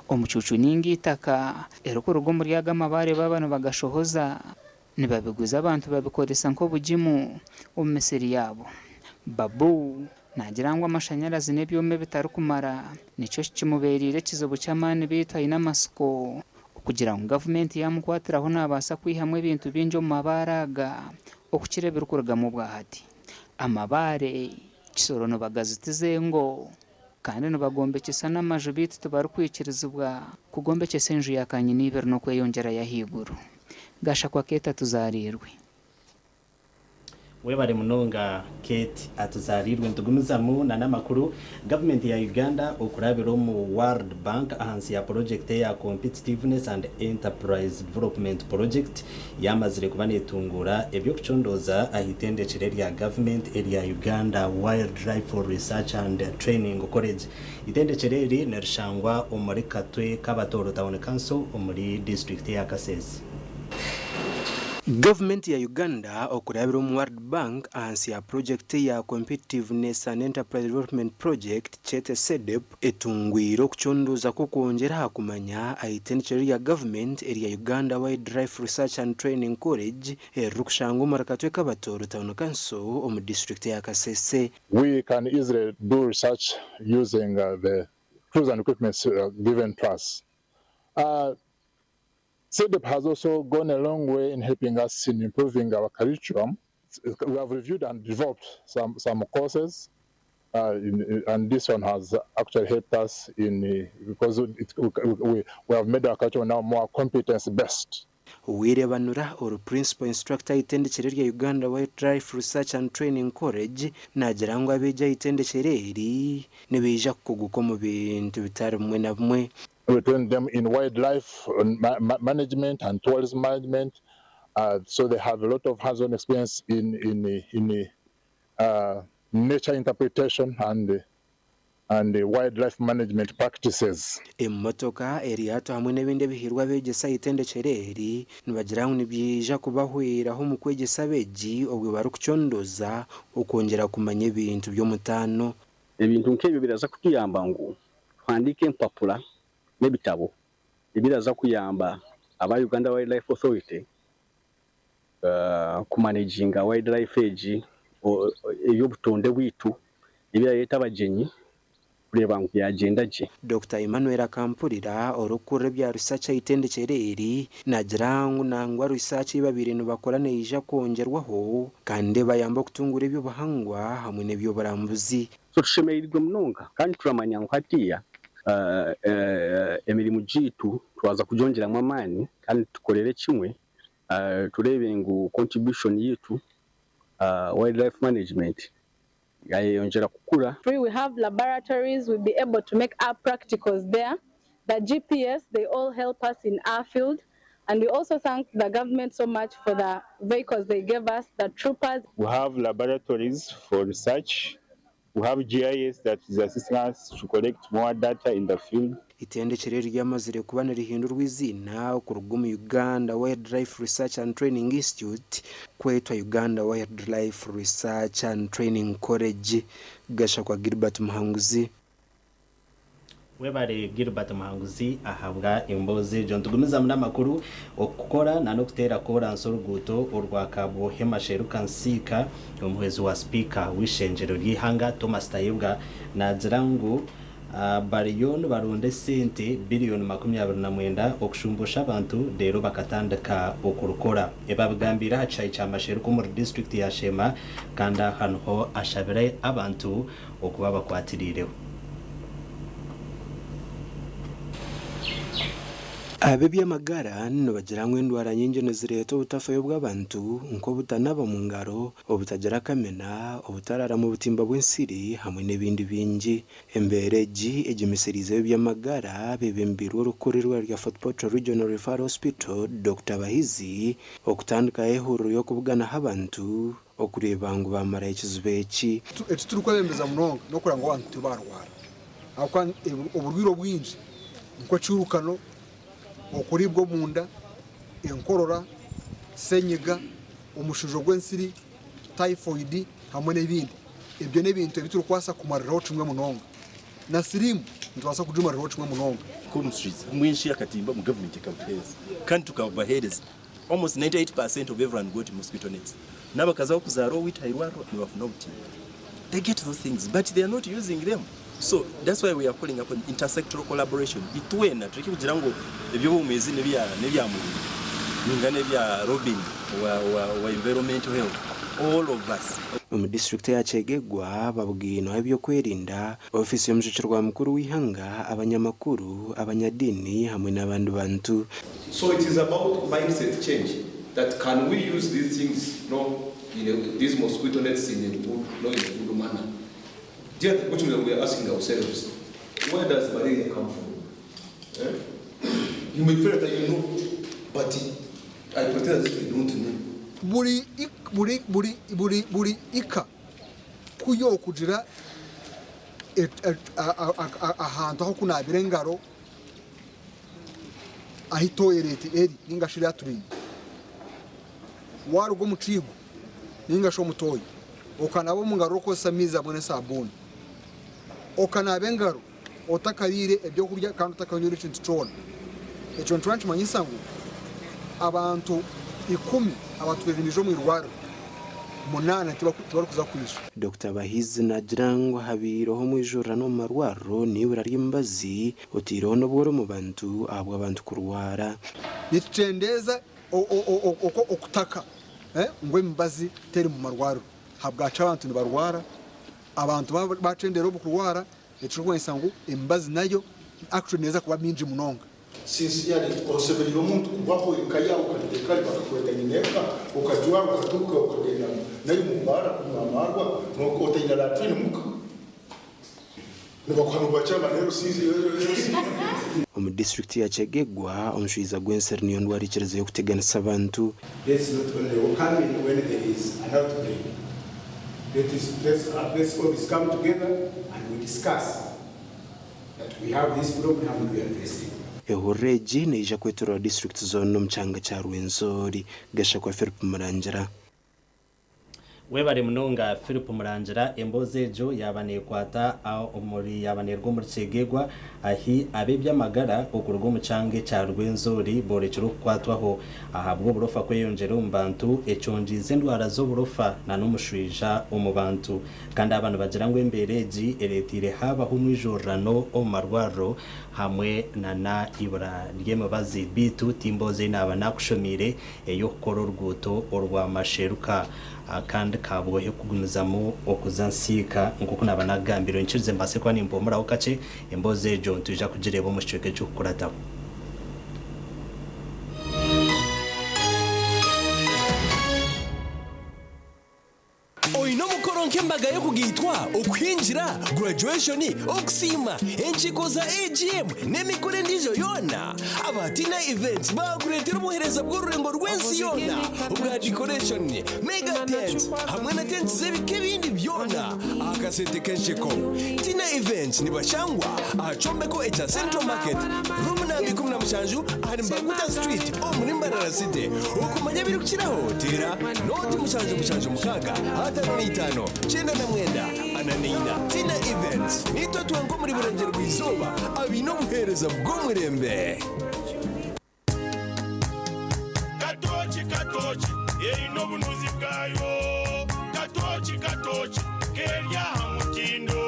Omucuucu ninga itaka erikuruga omuri aga amabaare babano bagashohoza nibabiguza abantu babikoresa nk'obugimu omu misiri yaabo. Babu naagira ngu amashanyarazi n'ebyoma ebitarikumara nikyo kimubeereire ekizibu ky'amaani beitu aine amasiko okugira ngu gavumenti yamukwatiraho naabaasa kwihamu ebintu bingi omu mabaare aga okukira ebirikurugamu obwahati. Amabaare Kisoro nibagazitiza engo kandi nibagombekesa n'amaju beitu tibarikwikirizibwa kugombekesa enju ya kanyina ibiri n'okweyongyerayo ahaiguru. Gashakwa Kate atuzaariirwe. Webare munonga Kate atuzarirwe. Nitugumizamu na n'amakuru. Gavumenti ya Uganda okurabira omu World Bank ahansi ya project ya Competitiveness and Enterprise Development Project yamazire kuba netungura ebyokucondooza aha itendekero erya gavumenti erya Uganda Wildlife Research and Training College. Itendekero eri nirishangwa omuri Katwe Kabatoro Town Council omuri district ya Kasese. Gavumenti ya Uganda okurabira omu World Bank ahansi ya purojekiti ya Competitiveness and Enterprise Development Project kyete CEDEP etungwire okucondooza kw'okwongyera aha kumanya aha itendekero rya gavumenti erya Uganda Wildlife Research and Training College eririkushangwa omuri Katwe Kabatoro Town Council omu disiturikiti ya Kasese. We can easily do research using the tools and equipment given to us. CEDEP has also gone a long way in helping us in improving our curriculum. We have reviewed and developed some courses, and this one has actually helped us in because we have made our curriculum now more competence-based. Uwirebanura ori Principal Instructor aha itendekero rya Uganda Wildlife Research and Training College naagira ngu abeegi aha itendekero eri nibaija kukuguka omu bintu bitari bimwe na bimwe. We train them in wildlife management and tourism management, so they have a lot of hands-on experience in nature interpretation and wildlife management practices. Emotoka, eryato hamwe n'ebindi ebihirwe abeegyesa aha itendekero eri nibagira ngu nibyija kubahweraho omu kwegyesa abeegi obwe barikucondooza okwongyera kumanya ebintu by'omutaano. Ebintu nk'ebyo biraza kutuyamba ngu tuhandiike empapura n'ebitabo ebiraza kuyamba aba Uganda Wildlife Authority kumanaginga wildlife egi ey'obutonde bwitu ebirareeta abagyenyi kureeba ngu byagenda gye. Dr Emmanuel Akampurira orikukurira ebya research aha itendekero eri naagira ngu nangwa research ei babaire nibakora neija kwongyerwaho kandi ebayamba okutungura eby'obuhangwa hamwe n'eby'oburambuzi. So tushemereirwe munonga kandi turamanya ngu hatiiya emirimu gyaitu twaza kugyongyeramu amaani kandi tukorere kimwe tureebe ngu contribution yaitu wildlife management yayeyongyera kukura. We have laboratories, we'll be able to make our practicals there. The GPS, they all help us in our field. And we also thank the government so much for the vehicles they gave us, the troopers. We have laboratories for research. We have GIS that is assisting us to collect more data in the field. Itendekero eri ryamazire kuba nirihindurwa eiziina okuruga omu Uganda Wildlife Research and Training Institute kwetwa Uganda Wildlife Research and Training College. Gashakwa Gilbert Muhanguzi. Webare Gilbert Muhanguzi ahabwa emboozi egyo. Nitugumizamu n'amakuru okukora na n'okuteera koransi oruguuto orwa Kabwohe Masheruka Nsiika. Omuhwezi wa sipiika w'eishengyero ry'eihanga Thomas Tayebwa naagira ngu bariyo nibaronda esente biriyoni 29 okushumbusha abantu reero bakatandika okurukora. Ebi abigambiire aha kishaayi kya Masheruka omuri disiturikiti ya Sheema kandi aha niho ashabire abantu okuba bakwatiriireho. Ab'eby'amagara nibagira ngu endwara nyingi nizireeta obutafayo bw'abantu nk'obutanaba mu ngaro, obutagira kamina, obutarara mu butimba bw'ensiri hamwe n'ebindi bingi. Embeera egi egyemesereize ab'eby'amagara bebembeirwe orikukurira eirwariro rya Fort Portal Regional Referral Hospital, Dokita Bahizi okutandikaho ehuriro y'okubuganaho abantu okureeba ngu baamaraho ekizibu eki. Eki turikwebembeza munonga n'okureba ngu abantu tibaarwara ahabw'okuba oburwaire obwingi nk'ekiirukano, okuriibwa omunda, enkorora, senyiga, omushujo gw'ensiri, typhoid hamwe n'ebindi. Ebyo n'ebintu ebi turikubaasa kumariraho kimwe munonga. Na siriimu nitubaasa kugimariraho kimwe munonga. Nk'omushaija mbwenu akatimba omu gavumenti ekabutuheereza kandi tukabubaheereza. Almost 98% of everyone got mosquito nets. N'abakazi abakuzaara owaitu aha irwariro nibafuna obutimba. They get those things but they are not using them. So that's why we are calling upon intersectoral collaboration. Itwena tureke kugira ngu eby'obwomeezi n'ebya n'ebya Mubiri ninga n'ebya Robin owa owa owa environmental health. All of us. Omu disiturikiti eya Kyegegwa babugainweho eby'okwerinda, ofiisi y'omujwekyerwa mukuru w'eihanga, abanyamakuru, abanyadiini hamwe n'abandi bantu. So it is about mindset change that can we use these things no in a, these mosquito nets in a good, no in a good manner. Dear, the question that we are asking ourselves, where does malaria come from? Eh? You may feel that you know, but I pretend as if you don't know. Buri buri buri buri buri ika ku yookugira ahantu ah'okunaabira engaro ahi toyireti eri ninga shi latrine. Waaruga omu kiigo ninga shi omu tooyi okanaaba omu ngaro orikukozesa amaizi hamwe n'esabuuni. Okanaaba engaro otakariire ebyokurya kandi otakanywire ekintu kyona. Ekyo nikiba nikimanyisa ngu abantu ikumi abatwire nibaija omu irwariro, munaana tibarikuza kwija. Dokita Bahizi naagira ngu habaireho omwijurano omu marwariro n'eibura ry'emibazi oteireho n'obworo omu bantu ahabw'abantu kurwara. Nitukyendeeza okutaka ngu emibazi teri mu marwariro ahabwaki abantu nibarwara. Abantu baakyendeera omu kurwara ekirikumanyisa ngu emibazi nayo actually neeza kuba mingi munonga. Sincerely, oshemereire omuntu kuvaho eka yaawe okaruga eka bakakweta nyineeka okajwara okatuuka okagenda nari omu baara kunywa amaarwa otaine latrine muka nibakuha nobu na LC. Omu disiturikiti ya Kyegegwa, omushwiza gw'ensiri niyo ndwara ekirizeyo kuteganisa abantu. Let's not only come in when there is an outbreak. Let us, let's, let's always come together and we discuss that we have this problem, how do we address it? Ehururu egi neija kwetorora disiturikiti zoona omu kyanga kya Rwenzori. Gashakwa Philip Murangira. Webare munonga Philip Murangira, emboozi egyo yaaba neekwata omuri yaaba neeruga omuri Kyegegwa ahi ab'eby'amagara okuruga omu kyanga ekya Rwenzori boorekire okukwatwaho ahabw'oburofa kweyongyera omu bantu ekyongyize endwara z'oburofa na n'omushwija omu bantu. Kandi aba nibagira ngu embeera egi ereeteire haabaho omwijurirano omu marwariro hamwe na na ibura ry'emibazi beitu ti mboozi ei naaba naakushomiire ey'okukora oruguuto orwa Masheruka. Kandi kabwohe kugumizamu okuza nsiika nk'oku naaba naakugambire. Oinyikirize mbaase kuba nimpuumuraho kakye, emboozi egyo nitwija kugireeba omu kicweka ekirikukurataho. Oine omukoro nk'embaga y'okugaitwa, okuhingira, graduation, okusiima, enkiiko za AGM n'emikoro endiijo yoona? Aba Tina Events baakureetera obuheereza bw'orurengo rw'ensi yoona obwa decoration, mega tents hamwe na tents z'ebika ebindi byona aha kasente k'ensheko. Tina Events nibashangwa aha kyombeko ekya Central Market, room namba 17 ahari Mbaguta Street omuri Mbarara City. Okumanya ebirikukiraho teera nooti 776 55 99 44. Tina Events, niitwe twenka omuri Burengyerwa-izooba abaine obuheereza bw'omurembe. Katooki katooki eine obunuzi bwayo Katooki katooki keri aha mutindo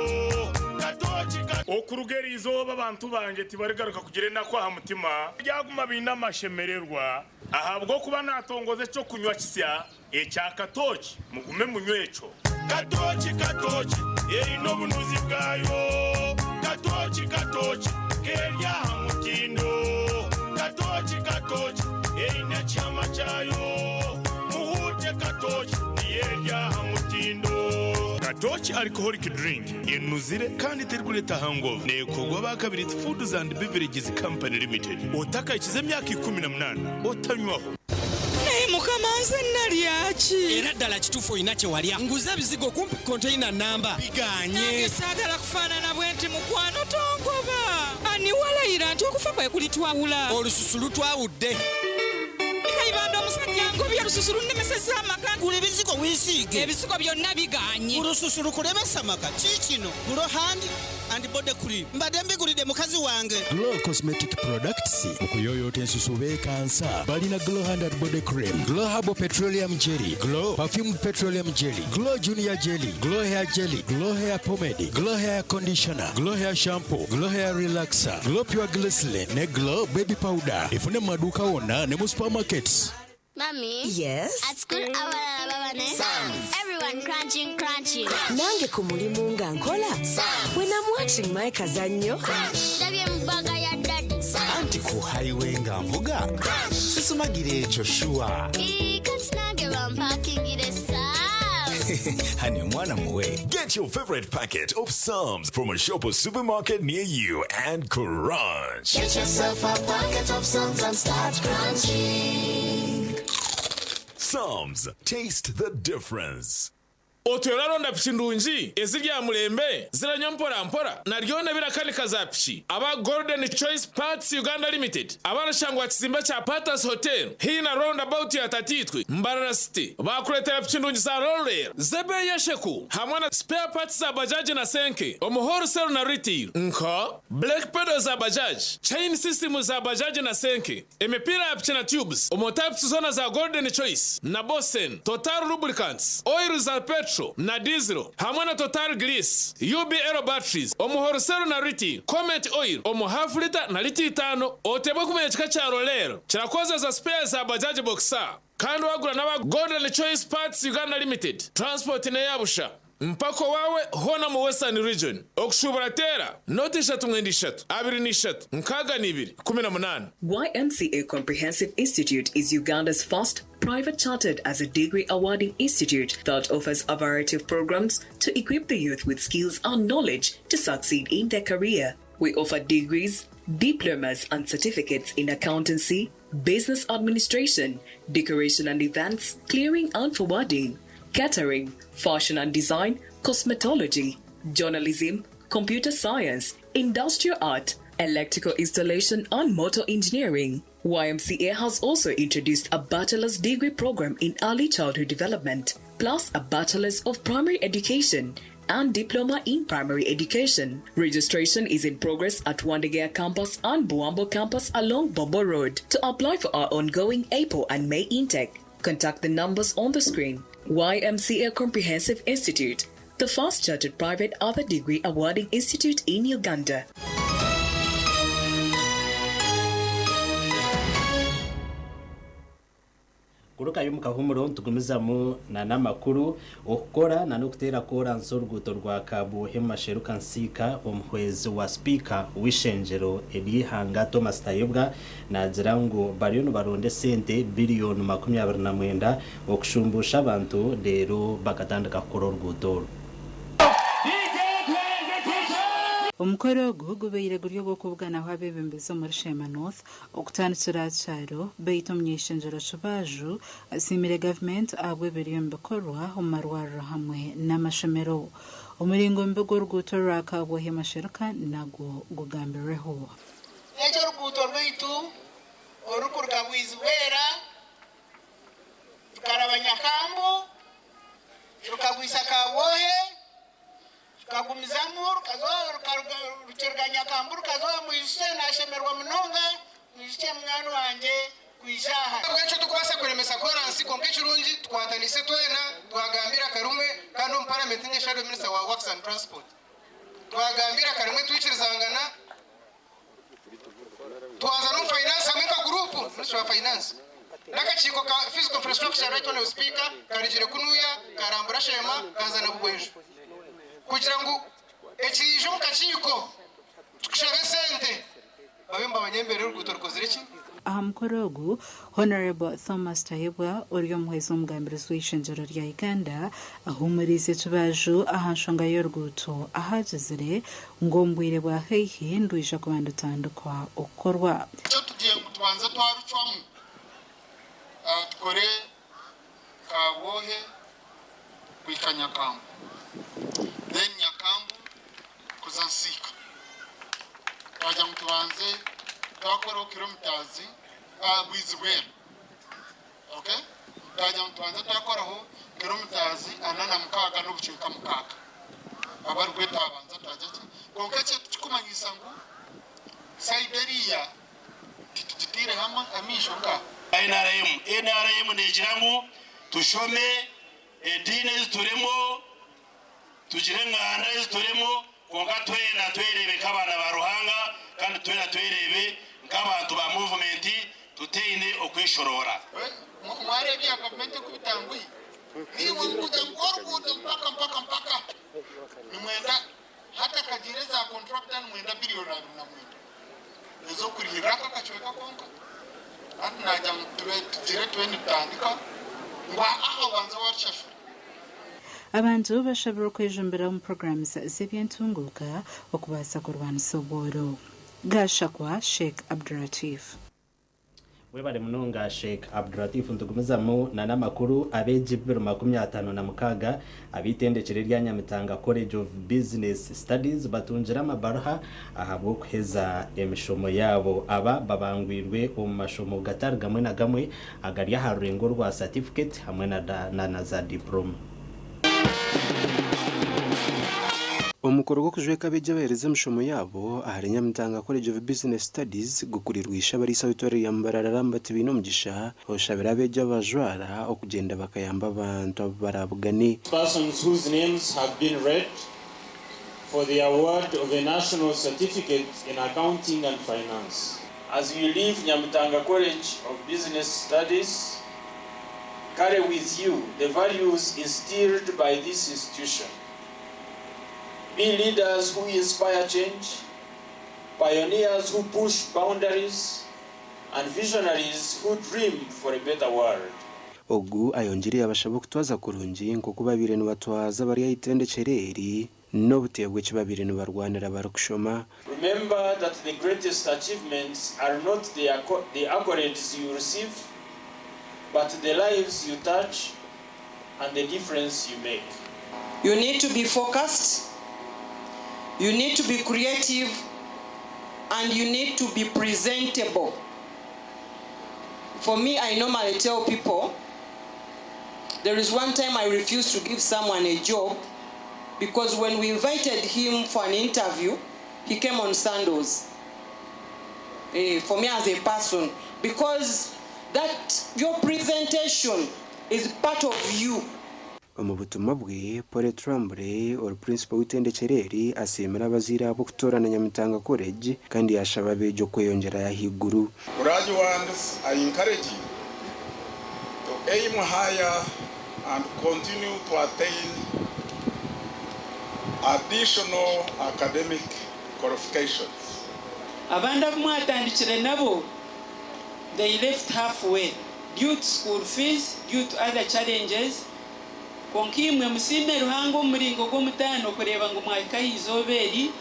Katooki ka. Okuruga eri izooba abantu bangye tibarigaruka kugira enaku aha mutima, baryaguma baine amashemererwa, ahabw'okuba naatongoza eky'okunywa kisya ekya katooki, mugume munywe ekyo. Katooki katooki eine obunuzi bwayo Katooki katooki keri aha mutindo Katooki katooki eine ekihama kyayo Muhuute katooki niyo eri aha mutindo. Katooki Alcoholic Drink enuzire kandi terikureeta hangover neekorwa aba Kabirizi Foods and Beverages Company Limited. Otakahikize emyaka 18 otanywaho. Naye mukama nze nalya ki? Era ddala kituufu olina kye walya. Nguze ebizigo kumpi container nnamba bigaanye. Nange saagala kufaanana bwenti mukwano tongoba. Ani walayira nti okufa kwe kulitwawula? Olususu lutwawudde. Kayibanda omusajja angobye olususu lunnemesezza amaka. Gula ebizigo weesiige. Ebizigo byonna bigaanye. Olususu lukulemesa amaka. Kiikino Glow Hand and Body Cream. Mbadde mbigulidde mukazi wange. Glow Cosmetic Products okuyooyoota ensusu beekansa. Balina Glow Hand and Body Cream, Glow Herbal Petroleum Jelly, Glow Perfumed Petroleum Jelly, Glow Junior Jelly, Glow Hair Jelly, Glow Hair Pomade, Glow Hair Conditioner, Glow Hair Shampoo, Glow Hair Relaxer, Glow Pure Glycerin ne Glow Baby Powder. Efune mu maduuka wonna ne mu supermarkets. Mummy. Yes? At school, abalala baba ne Everyone crunching, crunching. Nange ku mulimu nga nkola. When I'm watching my kazannyo. Ndabye mu bbaga ya daddy. Anti ku highway nga nvuga sisumagira ekyo shuwa. Ii, kati nange bampakingire Psalms. Hani omwana muwe. Get your favorite packet of Psalms from a shop or supermarket near you and crunch. Get yourself a packet of Psalms and start crunching. Psalms, taste the difference. Otwire oraronda piki ndungi eziri aha murembe ziranywa mpora mpora na ryona birakanika za piki aba Golden Choice Parts Uganda Limited abarashangwa aha kizimbe kya Patas Hotel haihi na round about ya Tatiitwe Mbarara City bakureetera piki ndungi za Roller z'ebeeyi esheku hamwe na spare parts za Bajaj na Senke omu wholesale na retail nka brake pedal za Bajaj, chain system za Bajaj na Senke, emipiira ya piki na tubes omu types zoona za Golden Choice na Bosen, Total Lubricants, oil za petrol na diesel hamwe na Total Grease, UBL batteries omu wholesale na retail, Comet oil omu half litre na lita itaano. Oteebwe kumanya ekika kya Roller kirakozesa spare za Bajaj Boxer kandi wagura n'aba Golden Choice Parts Uganda Limited. Transport n'eya busha mpaka owaawe hoona omu Western Region. Okushuubura teera nooti ishatu mwenda ishatu abiri na ishatu nkaaga na ibiri 18. YMCA Comprehensive Institute is Uganda's first private chartered as a degree awarding institute that offers a variety of programs to equip the youth with skills and knowledge to succeed in their career. We offer degrees, diplomas and certificates in accountancy, business administration, decoration and events, clearing and forwarding, catering, fashion and design, cosmetology, journalism, computer science, industrial art, electrical installation and motor engineering. YMCA has also introduced a bachelor's degree program in early childhood development, plus a bachelor's of primary education and diploma in primary education. Registration is in progress at Wandegeya campus and Buambo campus along Bombo Road. To apply for our ongoing April and May intake, contact the numbers on the screen. YMCA Comprehensive Institute, the first chartered private other degree awarding institute in Uganda. Kurukayo omu kahumuro nitugumizamu n'amakuru okukora n'okuteera koransi oruguuto rwa Kabwohe Masheruka Nsiika. Omuhwezi wa sipiika w'ishengyero ery'eihanga Thomas Tayebwa naagira ngu bariyo nibaronda esente 29 biliyoni okushumbusha abantu reero bakatandika kukora oruguuto oru. Omukoro ogu gubaire guri ogw'okubuganaho abeebembezi omuri Sheema North okutandikira aha kyaro, beitu omuny'eishengyero Kibaaju asiimire gavumenti ahabw'ebiriyo nibikorwa omu marwariro hamwe n'amashomero. Omuringo mubi gw'oruguuto rwa Kabwohe Masheruka nagwo gugambirweho. Ekyo oruguuto rwaitu orukuruga Bwizibwera rukaraba Nyakambu, rukagwisa Kabwohe, rukagumizamu rukiruga Nyakambu rukaza Mwijukye. Nashemerwa munonga, Mwijukye munywani wangye, kwija aha. Bwekyo tukubaasa kuremesa koransi, konka ekirungi tukwatanise twena, twagambira karumwe. Kandi omu paramenti nye shadow minister wa works and transport, twagambira karumwe, twikirizangana, twaza n'omu finance hamwe nka group. Minister wa finance n'akakiiko ka physical infrastructure, right honorable speaker, karugire kunuya karambura Sheema, kazana Bugwenju kugira ngu ekiije omu kakiiko tukushabe sente babe mbabanyembere oruguuto rukozire ki. Aha mukoro ogu, Honorable Thomas Tayebwa ori omuhwezi w'omugambirizi w'eishengyero rya Uganda ahumuriize Kibaaju aha nshonga y'oruguuto, ahagizire ngu omu bwire bwa haihi ndwija kuba ndutandikwa okukorwa. Icyo tugiye ngu tubanze twarucwamu, tukore Kabwohe kuhika Nyakambu, then Nyakambu kuza Nsiika. Twagira ngu tubanze twakoraho kilometers Bwizibwera, okay, twagira ngu tubanze twakoraho kilometers 46.6, abarigwe twabanza twajya ki. Konka ekintu kikumanyisa ngu side eriya titugitiire hamwe amaisho nga NRM, NRM negira ngu tushome ediini ezi turimo, tugire enganda ezi turimo, konka twena twerebe nk'abaana ba Ruhanga, kandi twena twerebe nk'abantu ba movement, tuteine okweshorora. Mwarebye ya gavumenti ekubitanguhi niwe mukuja nkoruguuto mpaka mpaka mpaka nimwenda hata kagiire za contractor, nimwenda 29 biliyoni ezokurihirira aka kacweka konka. Hati nagira ngu tube tugire tube nitutandika ngu aha obanze warushashura. Abantu bashabirwe okwejumbira omu programs z'ebyentunguuka okubaasa kurwanisa obworo. Gashakwa Sheikh Abduratif. Webale munonga, Sheikh Abduratif. Ntugumizamu n'amakuru. Abeegi 256 ab'itendekero erya Nyamitanga College of Business Studies batungire amabaruha ahabw'okuheza emishomo yaabo. Aba babangwirwe omu mashomo gatari gamwe na gamwe agari aha rurengo rwa certificate hamwe na za diploma. Omukoro gw'okujweka abeegi abaheereza emishomo yaabo ahari Nyamitanga College of Business Studies gukurirwa Ishabarisa w'itwariro rya Mbarara Lambert Bainomugisha, oshabira abeegi abajwara okugyenda bakayamba abantu abu barabugane. Persons whose names have been read for the award of a national certificate in accounting and finance. As you leave Nyamitanga College of Business Studies, carry with you the values instilled by this institution. Be leaders who inspire change, pioneers who push boundaries, and visionaries who dream for a better world. Ogu ayongyire yabashaba okutwaza kurungi nk'oku babaire nibatwaza bari aha itendekero eri n'obuteebwa eki babaire nibarwanira barikushoma. Remember that the greatest achievements are not the accolades you receive, but the lives you touch and the difference you make. You need to be focused, you need to be creative, and you need to be presentable. For me, I normally tell people there is one time I refused to give someone a job because when we invited him for an interview, he came on sandals. For me as a person, because that your presentation is part of you. Omu butumwa bwe, Paul Tremblay, ori principal w'itendekero eri, asiimira abazaire abo okutoorana Nyamitanga College kandi yashaba abeegi okweyongyera ahaiguru. Graduates, I encourage you to Aim higher and continue to attain additional academic qualifications. Abandi abu mwatandikire nabo, they left halfway due to school fees, due to other challenges. Kwonka imwe musiime Ruhanga omu muringo gw'omutaano kureeba ngu mwahika aha izooba eri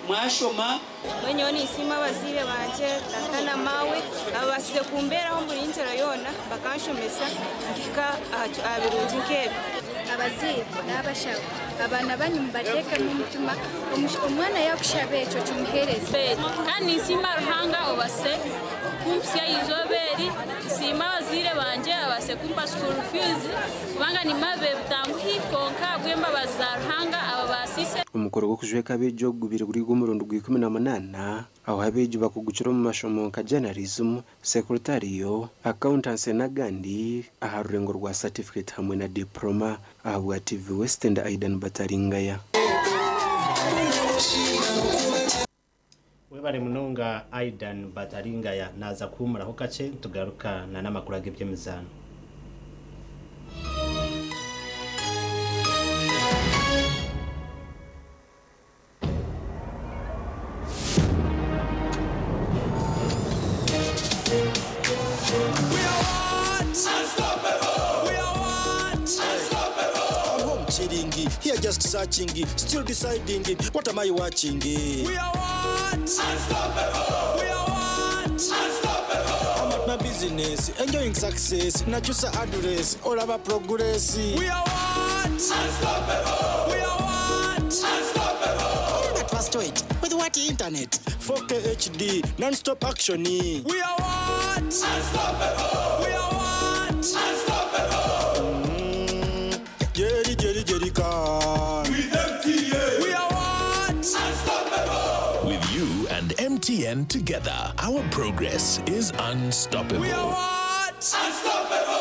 mwashoma. Mbwenu nyowe ninsiima abazaire bangye, tata na maawe, ababaasize kumbeeraho buri ngyero yoona bakanshomesa nkahika aha birungi nk'ebi. Abazaire nabashaba abaana banyu mubateekemu omutima, omwana yakushaba ekyo kimuheereze. Kandi ninsiima Ruhanga obaase kumpitsya aha izooba eri, nsiima abazaire bangye ababaasize kumpa school fees kubanga nimabe bitanguhi kwonka ahabw'embabazi za Ruhanga ababaasiise. Omukoro gw'okujweka abeegi ogu gubaire guri ogw'omurundi gwa 18 ahu abeegi bakugukire omu mashomo nka Journalism, Secretarial, Accountancy n'agandi aha rurengo rwa certificate hamwe na diploma. Ahabwa TV West ndi Aidan Bataringaya. Webare munonga Aidan Bataringaya naaza kuhuumuraho kakye nitugaruka na n'amakuru ag'eby'emizaano. I'm home chilling, here just searching, still deciding, what am I watching? We are what? Unstoppable! We are what? Unstoppable! I'm at my business, enjoying success, nachusa address, all about progress. We are what? Unstoppable! We are what? Unstoppable! That was to it. With what internet? 4K HD, non-stop action. We are what? Unstoppable! We are what? Unstoppable! Jerry, Jerry, Jerry, can. With MTN! We are what? Unstoppable! With you and MTN together, our progress is unstoppable. We are what? Unstoppable!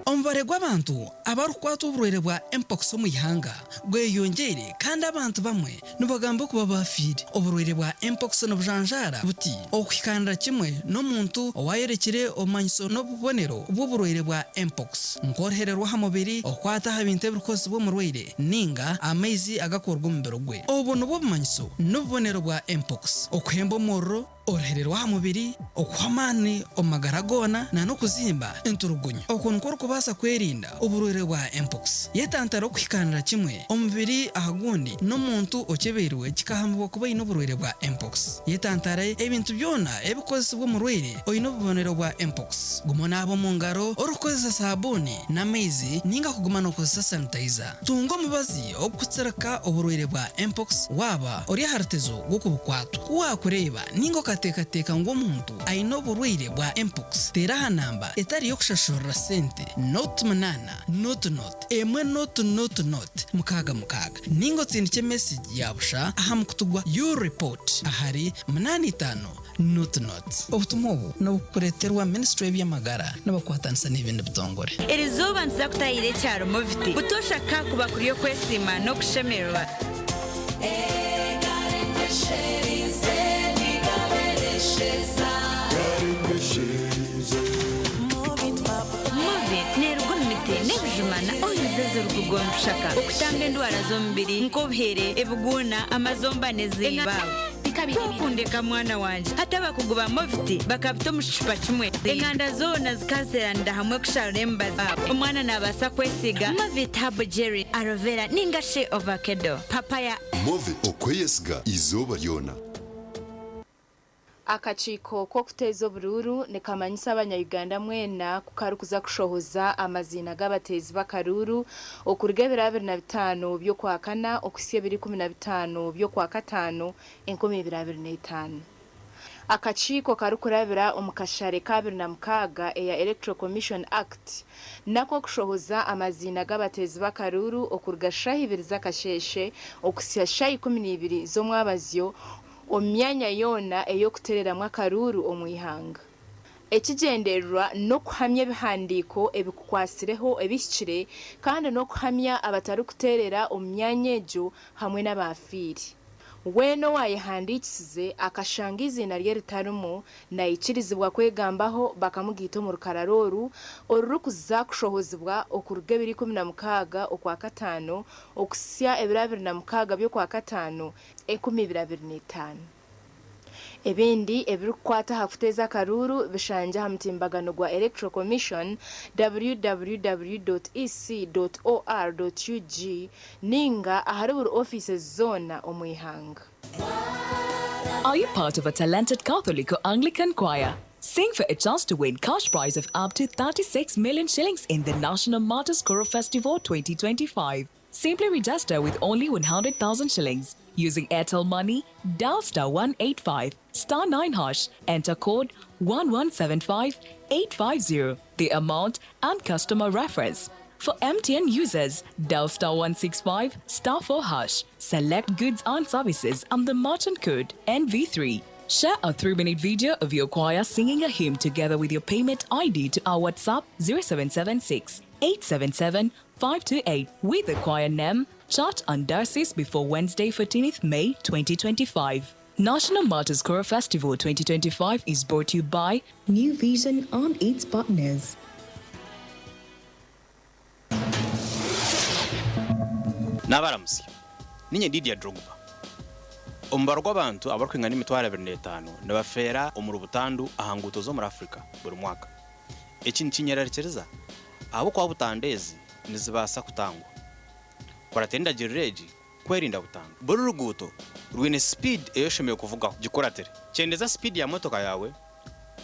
Omubare gw'abantu abarikukwatwa oburwaire bwa mpox omu ihanga gweyongyeire kandi abantu bamwe nibagamba kuba bafiire. Oburwaire bwa mpox nibujanjaara buti okuhikanira kimwe n'omuntu owayorekire obumanyiso n'obubonero bw'oburwaire bwa mpox nk'oruhere rw'aha mubiri, okukwata aha bintu ebirikukozesibwa omurwaire ninga amaizi agakurwa omu mubiri gwe. Obu nibwo bumanyiso n'obubonero bwa mpox: okuhemba omuriro, oruhere rw'aha mubiri, okuhwa amaani omu magara goona n'okuzimba enturugunyu. Oku nikwo orikubaasa kwerinda oburwaire bwa mpox. Yetantare okuhikanira kimwe omubiri aha gundi n'omuntu okyebeirwe kikahamibwa kuba aine oburwaire bwa mpox. Yetantare ebintu byona ebikukozesibwa omurwaire oine obubonero bwa mpox. Guma onaaba omu ngaro orikukozesa saabuuni n'amaizi ninga kuguma nookozesa sanitizer. Tunga omubazi ogurikutsirika oburwaire bwa mpox waaba ori aha rutezo rw'okubukwatwa. Ku waakureeba ninga okateekateeka ngu omuntu aine oburwaire bwa mpox, teera aha namba etari y'okushashurira sente, 08 00 1 00 66 ninga otsindikye mesegi ya busha aha mukutu gwa U-Report ahari 85 00. Obutumwa obu nibukureeterwa Minisitule y'eby'amagara nibakwatanisa n'ebindi bitongore. Erizooba nituza kutahirira ekyaro Moviti. Butoosha ka kuba kuri okwesiima n'okushemererwa. Movit neeruga omu miti n'ebijuma na oils ezirikuruga omu bishaka okutanga endwara z'omubiri nk'obuhere, ebiguuna, amazomba n'ezindi. Kwokundeka mwana wangye. Hati abakugu ba Movit bakabita omu kicupa kimwe. Enganda zoona zikazeeranira hamwe kusharura emibazi. Omwana naabaasa kwesiiga Movit Herbal Jelly, Aloe Vera ninga shi Ovakedo, Papaya. Movit okweyesiga izooba ryona. Akakiiko k'okuteeza oburuuru nikamanyisa abanya-Uganda mwena ku karikuza kushohoza amaziina g'abateezi b'akaruuru okuruga ebiro 25 by'Okwakana okuhitsya ebiro 15 by'Okwakataano 2025. Akakiiko karikurabira omu kashare ka 26 eya Electoral Commission Act nako kushohoza amaziina g'abateezi b'akaruuru okuruga shaaha ibiri z'akasheeshe okuhitsya shaaha 12 z'omwabazyo omu myanya yoona ey'okuteereramu akaruuru omu ihanga. Ekigyendererwa n'okuhamya ebihandiiko ebikukwatsireho ebihikire kandi n'okuhamya abatarikuteerera omu myanya egyo hamwe n'abaafiire. Weena owaayehandiikisize akashanga eiziina rye ritarimu, naikirizibwa kwegambaho bakamugaita omu rukarara oru orurikuza kushohozibwa okuruga ebiro 16 Okwakataano okuhitsya ebiro 26 by'Okwakataano 2025. Ebindi ebirikukwata aha kuteeza akaruuru bishangye aha mutimbagano gwa Electoral Commission www.ec.or.ug ninga ahari buri ofiisi zoona omu ihanga. Are you part of a talented Catholic or Anglican choir? Sing for a chance to win cash prize of up to 36 million shillings in the National Martyrs Choral Festival 2025. Simply register with only 100,000 shillings. Using Airtel Money, dial star 185 star 9 hash, enter code 1175 850, the amount and customer reference. For MTN users, dial star 165 star 4 hash, select goods and services and the merchant code NV3. Share a 3 minute video of your choir singing a hymn together with your payment ID to our WhatsApp 0776 877 528 with the choir name, chart, and diocese before Wednesday, 14th May 2025. National Martyrs Choral Festival 2025 is brought to you by New Vision and its partners. N'abaramusi ninye Didier Drogba. Omubaro gw'abantu abarikwingana 25,000 nibafeera omuri butandu aha nguuto z'omuri Afrika buri mwaka. Eki nikinyerarikiriza ahabw'okuba butandu ezi nizibaasa kutangwa. Kuratira endagiriro egi kwerinda butandu. Buri ruguuto rwine sipiidi ei oshemereire kuvugaho, gikuratire. Kyendeza sipiidi ya motoka yaawe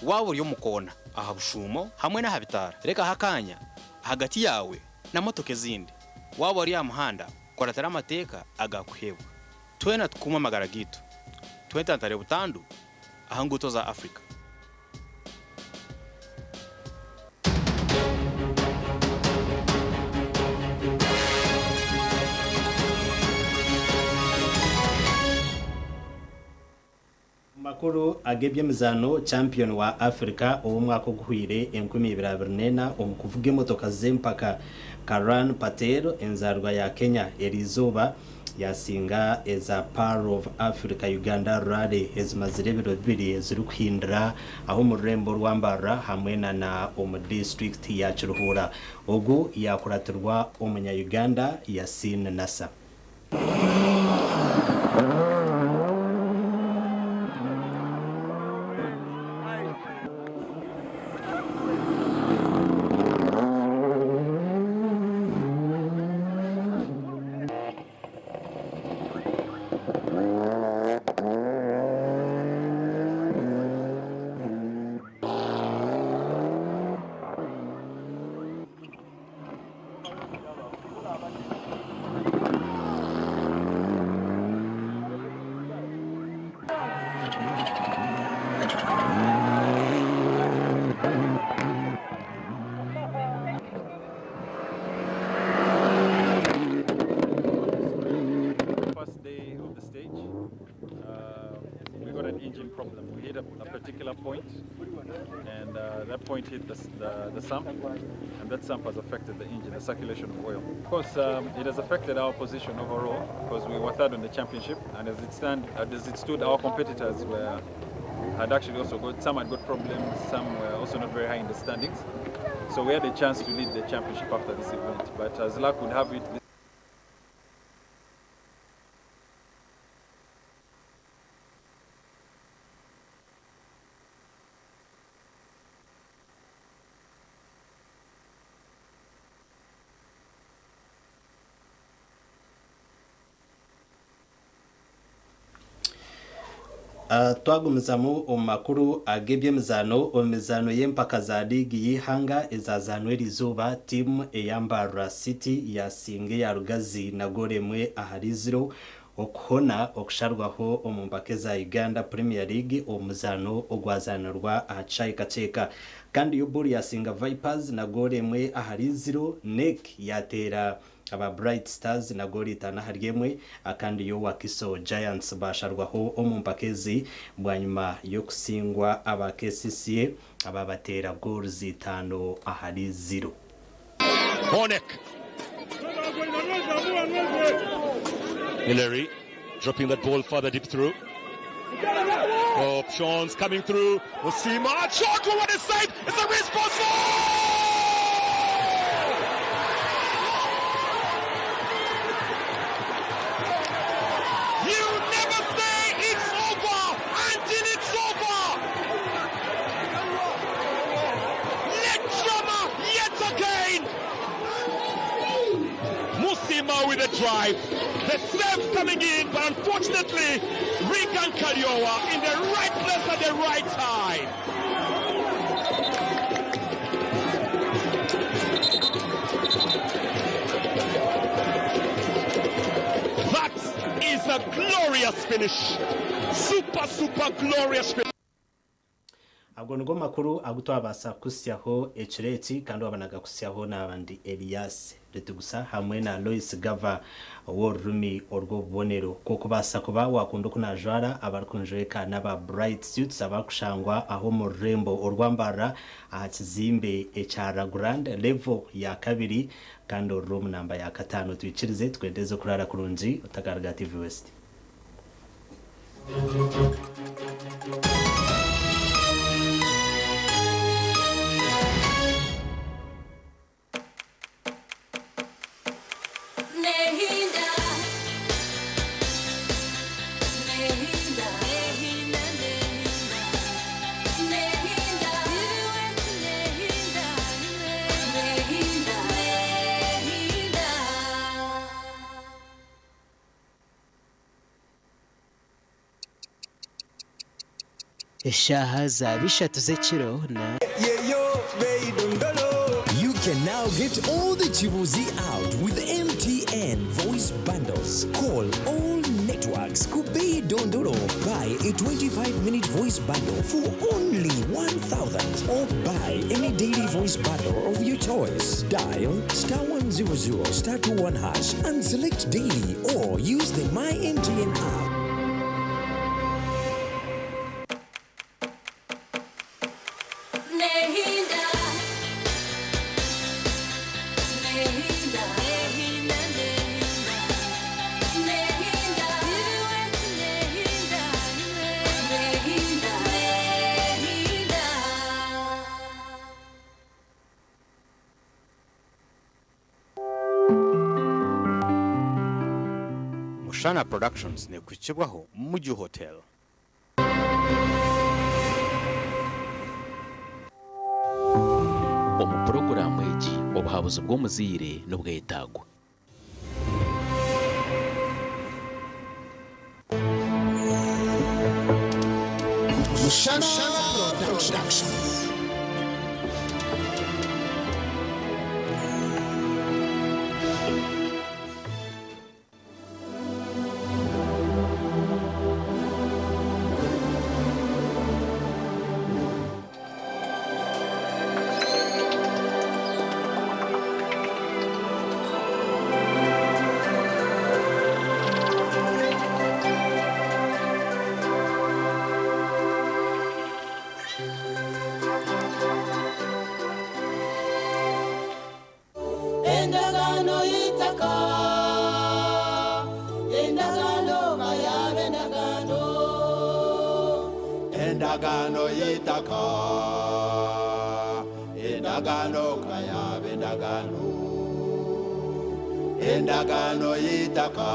waaba ori omu koona, aha bushuumo hamwe n'aha bitaara. Rekaho akaanya ahagati yaawe na motoka ezindi. Waaba ori aha muhanda, kuratira amateeka agakuheebwa. Twena tukuume amagara gaitu. Twetantare butandu aha nguuto za Afrika. Makuru ag'eby'emizaano, champion wa Africa ow'omwaka oguhwire 2024 omu kuvuga emotoka z'empaka Karan Patel enzarwa ya Kenya eriizooba yasinga eza Pearl of Africa Uganda Rally ezimazire ebiro 2 ezirikuhindura aho omu rurembo rwa Mbarara hamwe na omu disitulikiti ya Kiruhura. Ogu yakuratirwa omunya-Uganda Yasin Nasa. First day of the stage, we got an engine problem. We hit a particular point, and that point hit the sump, and that sump has affected the engine, the circulation of oil. Of course, it has affected our position overall because we were third on the championship, and as it stood, our competitors were had actually also got some had got problems, some were also not very high in the standings. So we had a chance to lead the championship after this event, but as luck would have it. Twagumizamu omu makuru ag'eby'emizaano. Omu mizaano y'empaka za liigi y'eihanga ezazaanwa eriizooba, tiimu eya Mbarara City yasinga eya Rugazi na goolo 1-0 okuhona okusharwaho omu mpaka eza Uganda Premier League omu muzaano ogwazanirwa aha kishaayi Kakyeka. Kandi Yuburu yasinga Vipers na goolo 1-0. NEC yateera aba Bright Stars na goolo 5-1. Kandi yo Wakiso Giants basharwaho omu mpaka ezi bwanyima y'okusingwa aba KCCA ababateera goolo 5-0. Hornick. Hillary. Dropping that ball further deep through. Options coming through. Osima, shot, what a save! It's a response! You never say it's over until it's over! Let drama yet again! Musima with a drive. The save coming in, but unfortunately, Regan Kaliowa in the right place at the right time. That is a glorious finish. Super, super glorious finish. Ago nigo makuru agu twabasa kusyaho ekiro eki, kandi wabanaga kusyaho n'abandi Elias Ritugusa hamwe na Lois Gava ow'orurimi orw'obubonero. K'okubaasa kuba wakunda oku najwara, abarikunjweka n'aba Bright Suits abarikushangwa aho omu rurembo orwambarra aha kizimbe ekya Ragrand level ya 2 kandi oruri omu namba ya 5. Twikirize tukwendeze okurara kurungi, otakaruga TV West. Nehinda. Nehinda. Nehinda, Nehinda. Nehinda. Nehinda. Nehinda. Eshaaha za 3 z'ekiro na You can now get all the Chibuzi out with MTN voice bundles. Call all networks. Kubei Dondolo. Buy a 25-minute voice bundle for only 1,000 or buy any daily voice bundle of your choice. Dial star 100 star 21 hash and select daily or use the My MTN app. Nehinda. Nehinda. Nehinda, Nehinda. Nehinda. Nehinda. Nehinda. Mushana Productions nekukibwaho Muju Hotel. Omu puroguraamu egi obuhabuzi bw'omuzaire n'obwetagwa. Mushana Productions. Endagaano y'ettaka, endagaano kayabe endagaano. Endagaano y'ettaka, endagaano kayabe endagaano. Endagaano y'ettaka,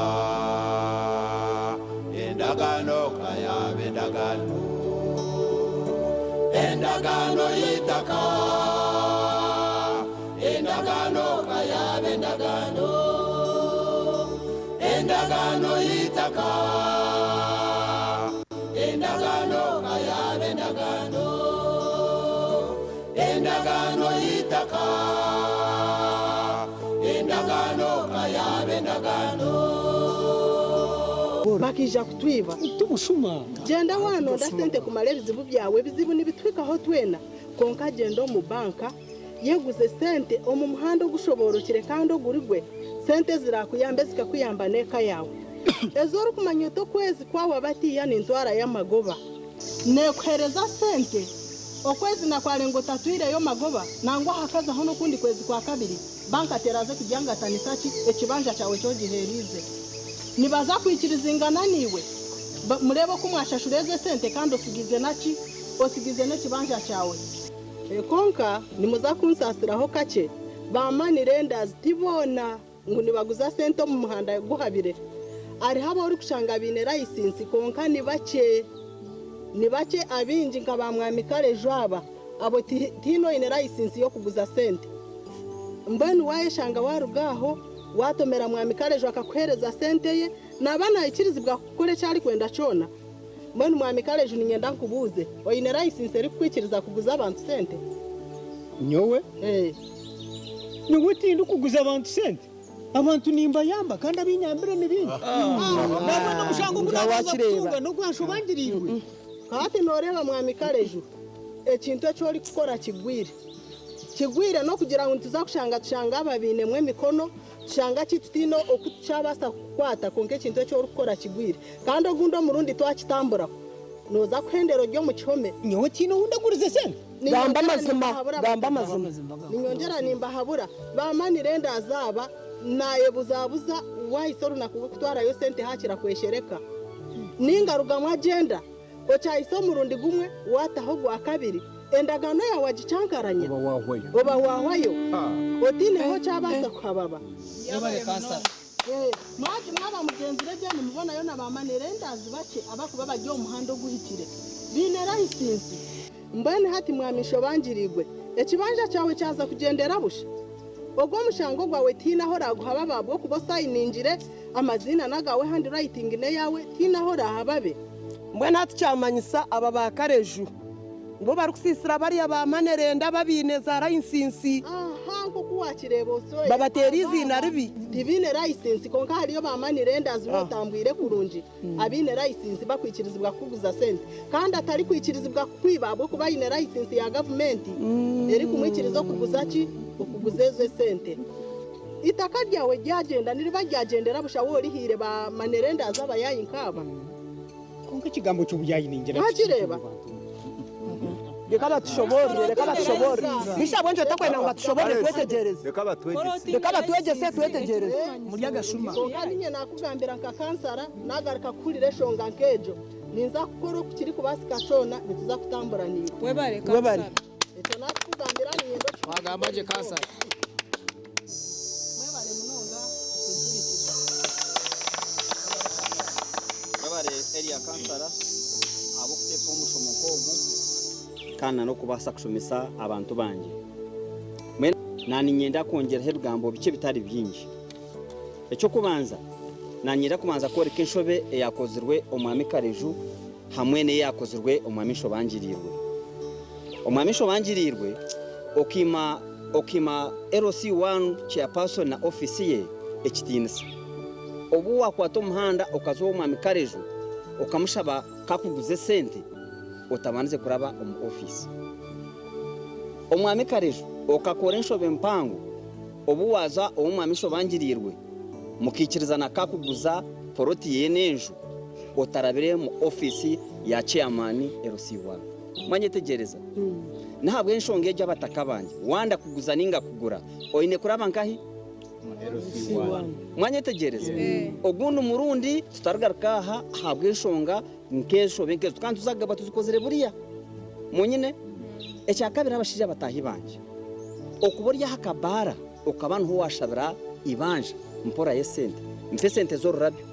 endagaano kayabe endagaano. Endagaano y'ettaka, endagaano kayabe endagaano. Endagaano y'ettaka, endagaano kayabe endagaano. Endagaano y'ettaka, endagaano kayabe endagaano. Bakija kutwiba tumushuma. Genda wanonda sente kumara ebizibu byawe, ebizibu nibitwikaho twena, konka genda omu banka yeguze sente omu muhanda ogushoborokire kandi ogurigwe. Sente zirakuyamba zikakuyamba n'eka yawe. Ezo orikumanya oti okwezi kwawe batiya nintwara y'amagoba nekuhereza sente okwezi nakwarenga otatwireyo magoba, nangwa hakazaho n'okundi kwezi kwa 2 banka teraze kujyangatanisa ki ekibanja kyawe kyogiherize. Nibaza kwikirizingana naiwe mureebe oku mwashashura ezo esente kandi osigize naki? Osigize n'ekibanja kyawe. Kwonka nimuza kunsaasiraho kakye, ba money lenders ti boona ngu nibaguza sente omu muhanda guhabire. Hariho abu orikushanga baine layisinsi kwonka ni bakye. Ni bakye abaingi nka ba Mwami Kareju aba, abo tihaine oine layisinsi y'okuguza sente. Mbwenu waayeshanga waaruga aho waatomera Mwami Kareju akakuheereza sente ye, naaba naikirizibwa kukora eki arikwenda kyona. Mbwenu Mwami Kareju niinyenda nkubuuze, oine layisinsi erikukwikiriza kuguza abantu sente? Nyowe? Nyowe tindikuguza abantu sente. Abantu nimbayamba kandi abu nyambire ni baingi. Nabwenu omushango ogu naabanza kutunga n'ogwa nshobangiriirwe. Hati nooreeba Mwami Kareju, ekintu eki orikukora kigwire. Kigwire n'okugira ngu nituza kushanga tushanga aba bainemu emikono, tushanga ki tutaine oku tukyabaasa kukukwata kwonka ekintu eki orikukora kigwire. Kandi ogundi omurundi twakitamburaho, nooza kuhendera ori omu kihome. Nyowe tihaine ou ndagurize sente. Gamba amazima, gamba amazima. Niinyongyera nimbahabura, ba money lenders aba, naayebuzabuza waahitsya orunaku rw'okutwarayo sente haakira kweshereka. Nainga rugamu agyenda, okyahitsya omurundi gumwe waataho ogwa kabiri, endagaano yaawe agikyankaranya, oba waahwayo, otaineho okyabaasa kuhababa. Mwagi mwaba mugyenzire gye nimubonayo na ba money lenders bakye abakuba bari omu muhanda oguhikire, baine layisinsi. Mbwenu hati Mwami Nshobangiriirwe, ekibanja kyawe kyaza kugyendera busha? Ogwo omushango gwawe tihaine ahu oraaguhababa ahabw'okuba osayiningire, amaziina n'agaawe handwriting n'eyaawe, tihaine ahu oraahababe. Mbwenu hati kyamanyisa aba ba Kareju nibo barikusiisira bariya ba money lender ababaine za layisinsi. Aha nk'oku waakireeba osyoya. Babateera eiziina ribi. Tibaine layisinsi kwonka hariyo ba money lenders bu otambwire kurungi abaine layisinsi bakwikirizibwa kukuguza sente kandi atarikwikirizibwa kukwiba ahabw'okuba aine layisinsi ya gavumenti erikumwikiriza okuguza ki? Okuguza ezo esente. Eitaka ryawe ryagyenda niriba ryagyendera busha waaba orihaire ba money lenders abayaayi nk'aba. Kwonka ekigambo ky'obuyaayi ningira Wakireeba? Reka batushoboorore, reka batushoboorore. Bishi ahabw'enki otakwenda ngu batushoboorore twetegyereze? Reka batwegyese. Reka batwegyese twetegyereze. Muri agashuma. Kwonka niinye naakugambira nka kansara, naagaruka kuhurira eshonga nk'egyo, ninza kukora oku kirikubaasika kyona, nituza kutambura naiwe. Webale, Webale. kansara. Ekyo naakikugambira niinyenda okihurire. Wagamba gye kansara. Mwebale munonga kumpurikiza. Webale area kansara ahabw'okuteeka omushomo nk'ogu kandi n'okubaasa kushomesa abantu bangye. Mbwenu naaniinyenda kwongyeraho ebigambo bikye bitari bingi. Eky'okubanza, naaniinyenda kubanza kworeka enshobe eyaakozirwe Omwami Kareju hamwe n'eyaakozirwe Omwami Nshobangiriirwe. Omwami Nshobangiriirwe okiima okiima LC1 Chairperson na ofiisi ye ekitiinisa. Obu waakwata omuhanda okaza ow'Omwami Kareju okamushaba kakuguza esente otabandize kuraba omu ofiisi. Omwami Kareju okakora enshobe mpango obu waaza ow'Omwami Nshobangiriirwe mukaikirizana kakuguza poloti ye n'enju otarabire mu ofiisi ya Chairman LC1. Mwanyetegyereza? N'ahabw'enshonga egyo abataka bangye, wanda kuguza ninga kugura oine kuraba nkahi? Mwanyetegyereza? Ogundi murundi tutarigaruka aha ahabw'enshonga nk'enshobe nk'ezo tukaba nituza kugaba tuzikozire buriya. Munyine? Ekyakabiri abashaija bataahi bangye, okuba ori aha kabaara okaba niho waashabira eibanja mpora y'esente, mpa esente z'orurabyo.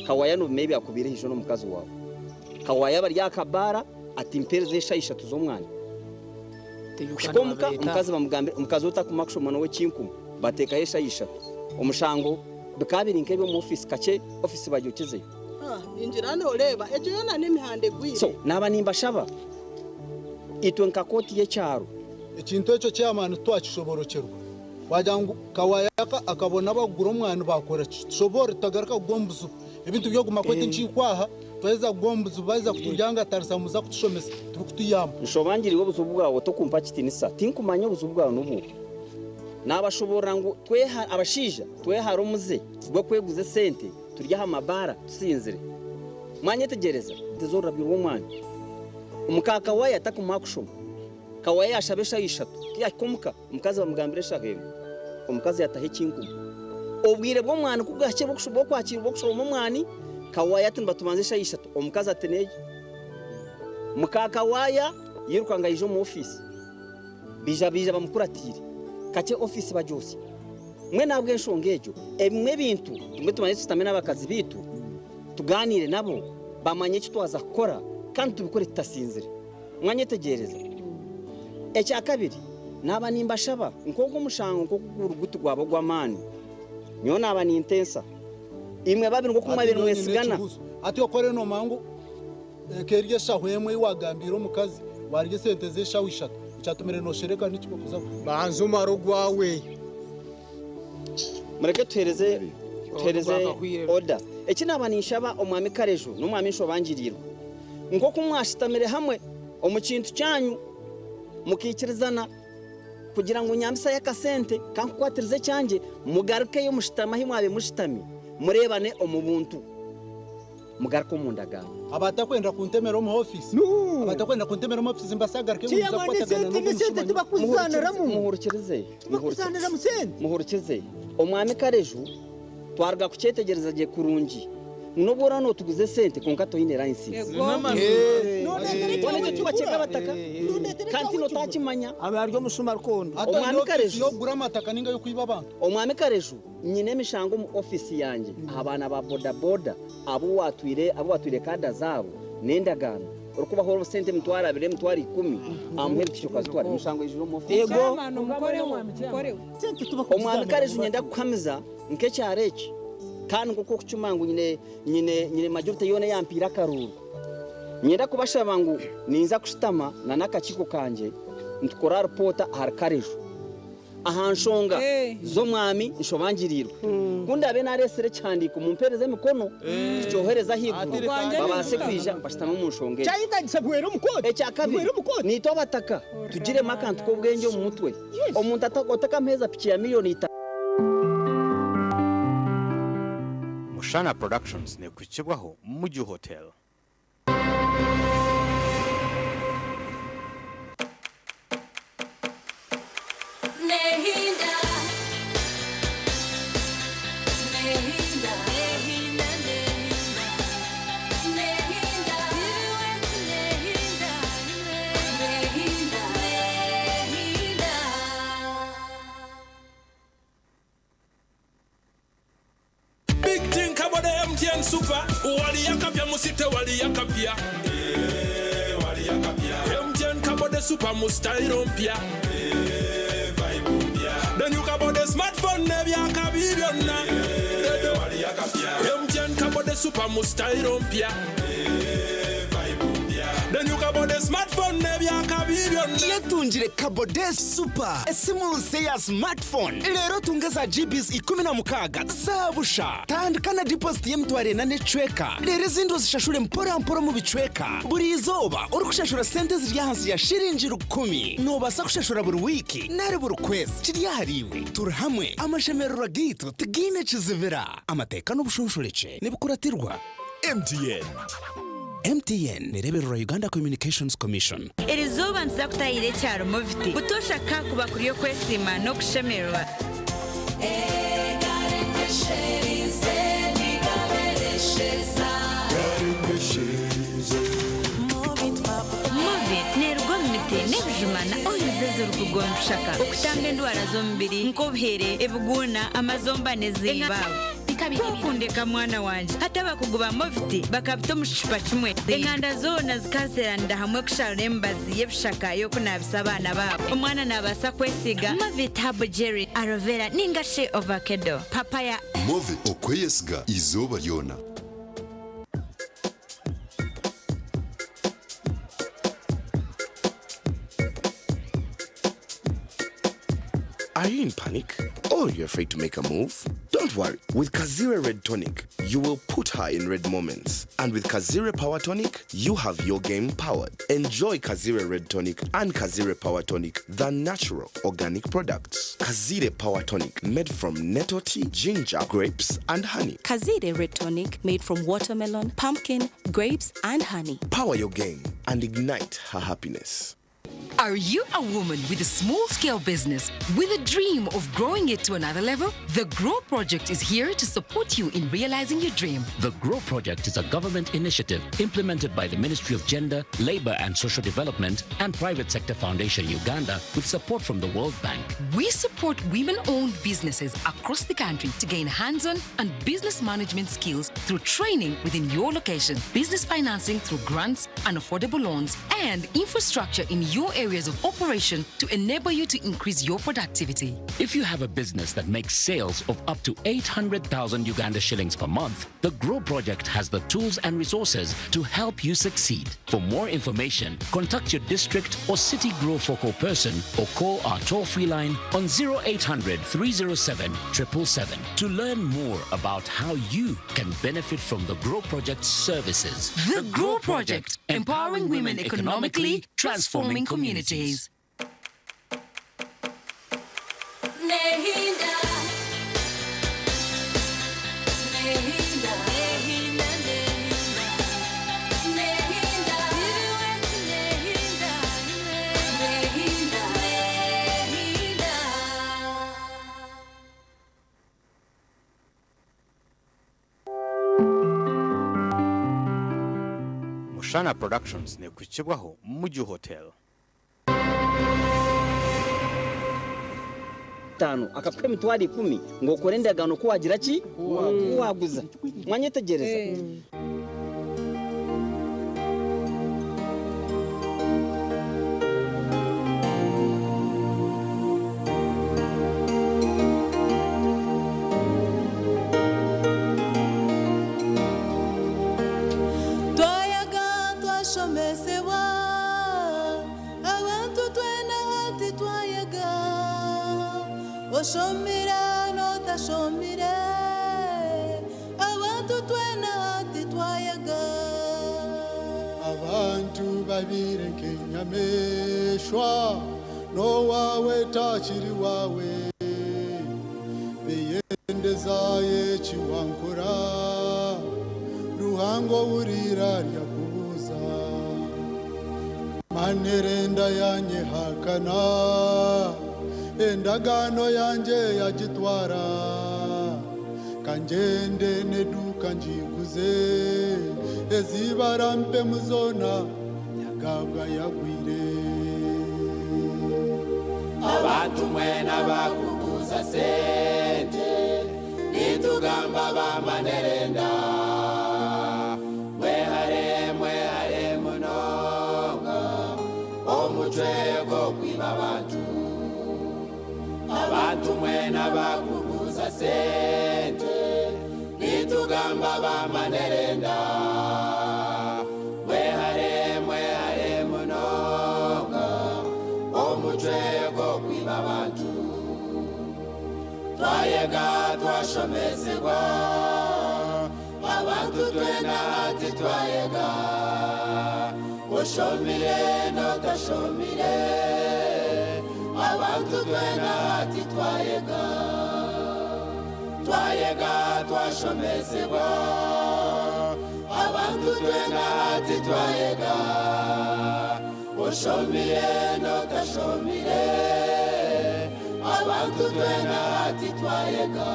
Kawaya nobu maybe akubaire haija n'omukazi waawe. Kawaya bari aha kabaara ati mpeereza eshaaha ishatu z'omwanya. Kuhika omuka omukazi bamugambira omukazi otakuma kushoma n'ow'ekinkumu bateekaho eshaaha ishatu. Omushango bikaba biri nk'eby'omu ofiisi kakye ofiisi bagyokizeyo. Ningira nooreeba egyo yoona n'emihanda egwire. So naaba nimbashaba itwe nka kooti y'ekyaro. Ekintu ekyo chairman titwakishoborokyerwa. Wagira ngu Kawaya akabona abakugura omwani bakora ki? Tushoboore tutagaruka kugwa omu buzibu. Ebintu by'oguma kweta enkiiko aha, twaheza kugwa omu buzibu baheza kuturyangatarisa muza kutushomesa turikutuyamba. Nshobangiriwe obuzibu bwawe tokumpa kitinisa tinkumanya obuzibu bwawe nobuha. Nabashoborora ngu tweha abashaija twehare omuze gw'okweguza esente turi aha mabaara tusinzire. Mwanyetegyereza? Tizorurabyo rw'omwani. Omuka Kawaya takumuha kushoma. Kawaya yashaba eshaha ishatu kiyahika omuka omukazi bamugambira eshaha emwe. Omukazi yataho ekinkumu. Obwire bw'omwani ku bwahikire bw'okwakira bw'okushoroma omwani, Kawaya ati nibatubanza eshaaha 3, omukazi ati neegi. Muka Kawaya yiruka ngu aije omu ofiisi. Baija baija bamukuratiire. Kakye ofiisi bagyosya. Mbwenu ahabw'enshonga egyo, ebimwe ebintu tumwe tumanye tushutame n'abakazi baitu tugaaniire nabo bamanye eki twaza kukora kandi tubikore tutasinzire. Mwanyetegyereza? Ekya kabiri, naaba nimbashaba nk'ogu omushango nk'oku guri guti gwaba ogw'amaani, nyowe naaba nintensa. Imwe babiri nk'oku Hati mwabaire nyowe nyine nimwesigana. ekibuuzo. Hati okore noomanya ngu nk'eryo eshaho emwe ei waagambiire omukazi waarya esente z'eshaho ishatu, ekyatumire nooshereka niki kuza Banza omare ogwawe. Mureke tuheereze tuheereze order. Eki naaba ninshaba Omwami Kareju n'Omwami Nshobangiriirwe, nk'oku mwashutamire hamwe omu kintu kyanyu mukaikirizana kugira ngu nyambisayo akasente kankukwatirize ekyangye, mugarukeyo mushutame ahi mwabaire mushutami, mureebane omu buntu, mugaruke omu ndagaano. Abatakwenda kuntemera omu ofiisi, abatakwenda kuntemera omu ofiisi mbasagarike ngu niza kukwatagana n'ogu musuma. Muhurikirize, muhurikirize. Omwami Kareju, twaruga kukyetegyereza gye kurungi ngu n'obu oraba nootuguza esente kwonka toine license. Boona ekyo tibakyega abataka kandi tihaine otaakimanya. Ari omusuma rukondo. Hati oine Omwami ofiisi Kareju, y'okugura amataka ninga y'okwiba abantu? Omwami Kareju, nyine emishango omu ofiisi yangye aha baana ba bodaboda abu watwire abu watwire kaada zaabo n'endagaano orikubaha obusente 20,000 100,000 aha muheru tikyo okazitwara emishango eijwire omu ofiisi. Chairman, omukoreho, omukoreho. Omwami Kareju niinyenda kukuhamiza nk'ekyaro eki kandi nk'oku orikukimanya ngu nyine nyine nyine majority yoona eyampiire akaruuru. Niinyenda kubashaba ngu ninza kushutama na n'akakiiko kangye nitukora ripoota ahari Kareju aha nshonga z'omwami Nshobangiriirwe. Ku ndaabe naareetsire ekihandiiko mumpeereze emikono tukyohereze ahaiguru babaase kwija bashutame omu nshonga egyo. Kyayetagisa buhwere omu kooti. Ekya kabiri, naitwe abataka tugiremu akantu k'obwengye omu mutwe. Omuntu otakamuheeza piki ya 5,000,000. Mushana Productions neekuhikibwaho Muju Hotel. Nehinda, nehinda, nehinda, nehinda, nehinda, nehinda, nehinda. Big thing about the MTN Super. Waliyakapya musite waliyakapya. MTN kabode super mu style mpya. Then you kabode smartphone nebyakabi byonna. MTN kabode super mu style mpya. Then you kabode smartphone nebyakabi byonna. Yetungire Kabode Super, esimu nse ya smartphone. Leero tunge za GBs 16 za busha. Tandika na deposit y'emitwaro ena n'ecweka. Leero ezindi ozishashure mpora mpora omu bicweka. Buri izooba orikushashura sente ziri ahansi ya shiringi 1,000. Noobaasa kushashura buri wiiki nari buri kwezi. Kiri ahariiwe. Turi hamwe. Amashemererwa gaitu tigaine kizibira. Amateeka n'obushonshorekye nibikuratirwa. MTN. MTN nerebererwa Uganda Communications Commission. Eri izooba nituza kutahira ekyaro Moviti. Butoosha kakuba kuri okwesiima n'okushemererwa. Movit neeruga omu miti n'ebijuma na oils ezirikuruga omu bishaka okutamba endwara z'omubiri nk'obuhere, ebiguuna, amazomba n'ezindi. Kukundeka mwana wangye hati abakugu ba Moviti bakabita omu kicupa kimwe. Enganda zoona zikazeeranira hamwe kusharura emibazi y'ebishaka y'okunaabisa abaana baabo. Omwana naabaasa kwesiiga Movit Herbal Jelly, Aloe Vera ninga shi Ovakedo, Papaya. Move okweyesiga izooba ryona. Are you in panic? Or you're afraid to make a move? Don't worry. With Kazire Red Tonic, you will put her in red moments. And with Kazire Power Tonic, you have your game powered. Enjoy Kazire Red Tonic and Kazire Power Tonic, the natural organic products. Kazire Power Tonic, made from nettle tea, ginger, grapes, and honey. Kazire Red Tonic, made from watermelon, pumpkin, grapes, and honey. Power your game and ignite her happiness. Are you a woman with a small scale business with a dream of growing it to another level? The Grow Project is here to support you in realizing your dream. The Grow Project is a government initiative implemented by the Ministry of Gender, Labor and Social Development and Private Sector Foundation Uganda with support from the World Bank. We support women owned businesses across the country to gain hands on and business management skills through training within your location, business financing through grants and affordable loans, and infrastructure in your areas of operation to enable you to increase your productivity. If you have a business that makes sales of up to 800,000 Uganda shillings per month, the Grow Project has the tools and resources to help you succeed. For more information, contact your district or city Grow focal person or call our toll free line on 0800 307 777 to learn more about how you can benefit from the Grow Project's services. The Grow Project, empowering women economically, transforming communities. Nehinda. Nehinda. Nehinda. Nehinda. Nehinda. Nehinda. Nehinda. Mushana Productions nekukibwaho Muju Hotel. Tano akakupa emitwaro 10 ng'okore endagaano ku wagira ki waguza mwanyetegereza. Twayaga twashomesebwa abantu twena hati twayaga oshomire n'otashomire abantu twena hati twayaga. Abantu babire nk'enyamishwa n'owawe takiri wawe beyendezaye kiwankora ruhango wurira ryakubuza manerenda yanyehakana endagano yanje yagitwara kanjende neduka njiguze ezibara mpe muzona yagabwa yagwire. Abantu mwena bakuguza sente nitugamba bamanerenda mwehare mwehare munonga omutwe gwokwiba abantu. Abantu mwena bakuguza sente nitugamba bamanerenda mwehare mwehare munonga omutwe gwokwiba abantu. Twayega twashomesebwa abantu twena hati twayega oshomire n'otashomire abantu twena hati twayega. Twayega twashomesebwa abantu twena hati twayega oshomire n'otashomire abantu twena hati twayega.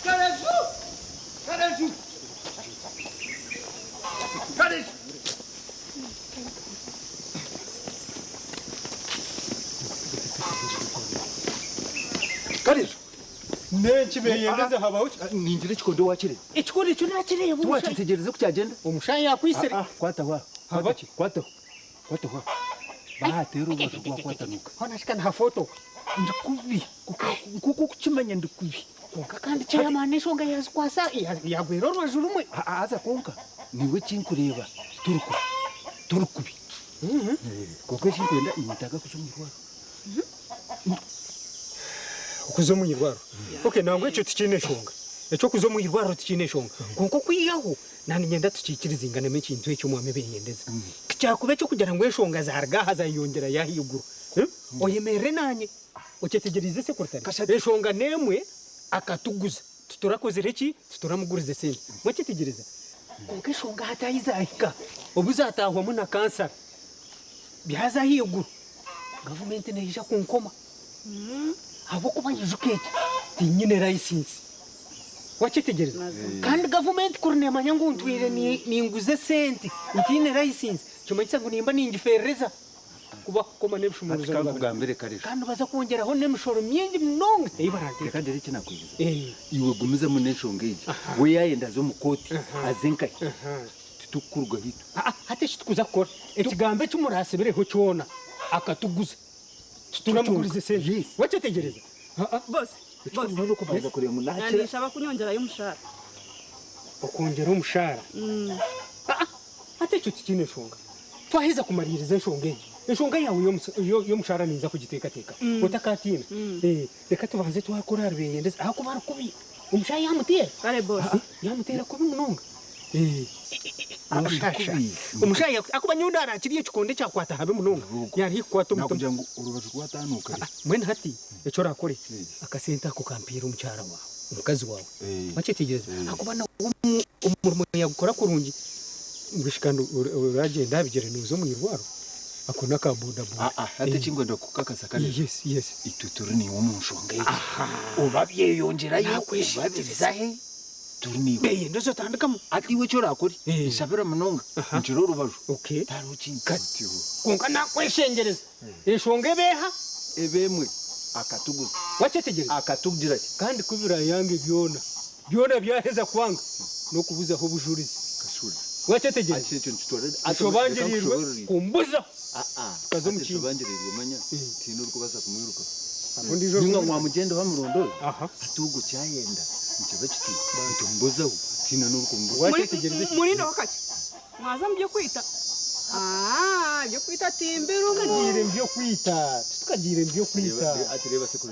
Kareju! Kareju! Kareju! Nenki beyendeze habaho Ningira ekikondo wakireba. Ekikondo ekyo nakireba. Tiwakitegereza ku kyagenda? Omushaija yakwisire. Kwataho aho. Habaki? Kwataho. Kwataho aho. Bahateera orubaju rwakwatanuka. Hona shika nahafotoka. Ndi kubi. Nkuko okukimanya ndi kubi. Konka kandi chairman enshonga yazikwasa yagwera orubaju rumwe. Haza konka niwe kinkureeba turi kubi. Turi kubi. Konka ekinkwenda ninyetaaga kuza omu irwariro. Okuza omu irwariro. Okay, nangwa ekyo tikiine enshonga. Ekyokuza omu irwariro tikiine enshonga. Konka okwihaho naninyenda tukiikirizinganemu ekintu ekyo omwami beyendeza. Kyakuba ekyokugira ngu enshonga zaruga aha zayeyongyera ahaiguru. Oyemerere nanye okyetegyereize sekuritari. Enshonga n'emwe akatuguza. Titurakozire ki? Tituramugurize sente. Mwakyetegyereza? Konka enshonga hati ahi zahika obu zatahwamu na kansara byaza ahaiguru gavumenti neija kunkoma. Ahabw'okuba nyijuka eki tinyine layisinsi. Wakyetegyereza? Kandi gavumenti kuri neemanya ngu ntwire ninguza esente ntiine layisinsi kimanyisa ngu nimba ningiferereza kuba kukoma n'ebishumuruzo. Hati kankugambire Kareju. Kandi baza kwongyeraho n'emishoro mingi munonga ei baranteeka. Reka ngire eki nakwiriza. Iwe gumizamu n'enshonga egi. We yayenda aze omu kooti aze nkahi? Titukukurugaho itwe. Hati eki tukuza kukora ekigambo eki murasibireho kyona akatuguza tituramuguriza esente. Wakyetegyereza? Boss, boss. Kubanza kureba ngu nakira. Nandinshaba kunyongyerayo omushahara. Okwongyera omushahara? Hati ekyo tikiine nshonga. Twaheza kumaliriza enshonga egi. Enshonga yawe y'omushahara ninza kugiteekateeka. Otakatiina. Reka tubanze twakora ahari Beyendeza ahakuba ari kubi. Omushaija yamuteera. Kare boss. Yamuteera kubi munonga. Omushasha. Omushaija akuba nyowe narakiriye ekikonde kyakwata habi munonga. Yari kukwata omutima. Nakugira ngu orubaju rwatanuka. Mbwenu hati eki orakore akasente ako kampiire omukyara wawe, omukazi wawe. Wakyetegyereza? Ahakuba nawe omurimo yagukora kurungi. Ngu kandi oragyenda aha bigyere nooza omu irwariro. Ako n'aka bodaboda. Hati ekinkwenda kukakasa Kareju. Yes, yes. Itwe turi niiwe omu nshonga egi. Oba byeyongyerayo, oba bizahe, turi niiwe. Beyendeza otandikamu. Hati iwe eki orakore, nshabira munonga, ngire orubaju. Tihariho kindi. Kwonka nakweshengyereza. Enshonga ebe eha? Ebe emwe. Akatuguza. Wakyetegyereza? Akatugira ki? Kandi ku birayanga byona, byona byaheza kwanga, n'okubuzaho obujurizi. Wakyetegyereza? Nshobangirirwe kumbuzaho. Tukaza omu kintu. Nshobangirirwe manya, tihaine orikubaasa kumwirukaho. Ondiijo Ninga orikumwirukaho. mwamugyendaho amurondore, hati ogwo kyayenda nikiba kiti, ntumbuzaho, tihaine n'orikumbuzaho. Murindeho kakye. Mwaza omu by'okwita. Ebyokwita timbirumu. Tukagiire mu by'okwita. Tukagiire mu by'okwita.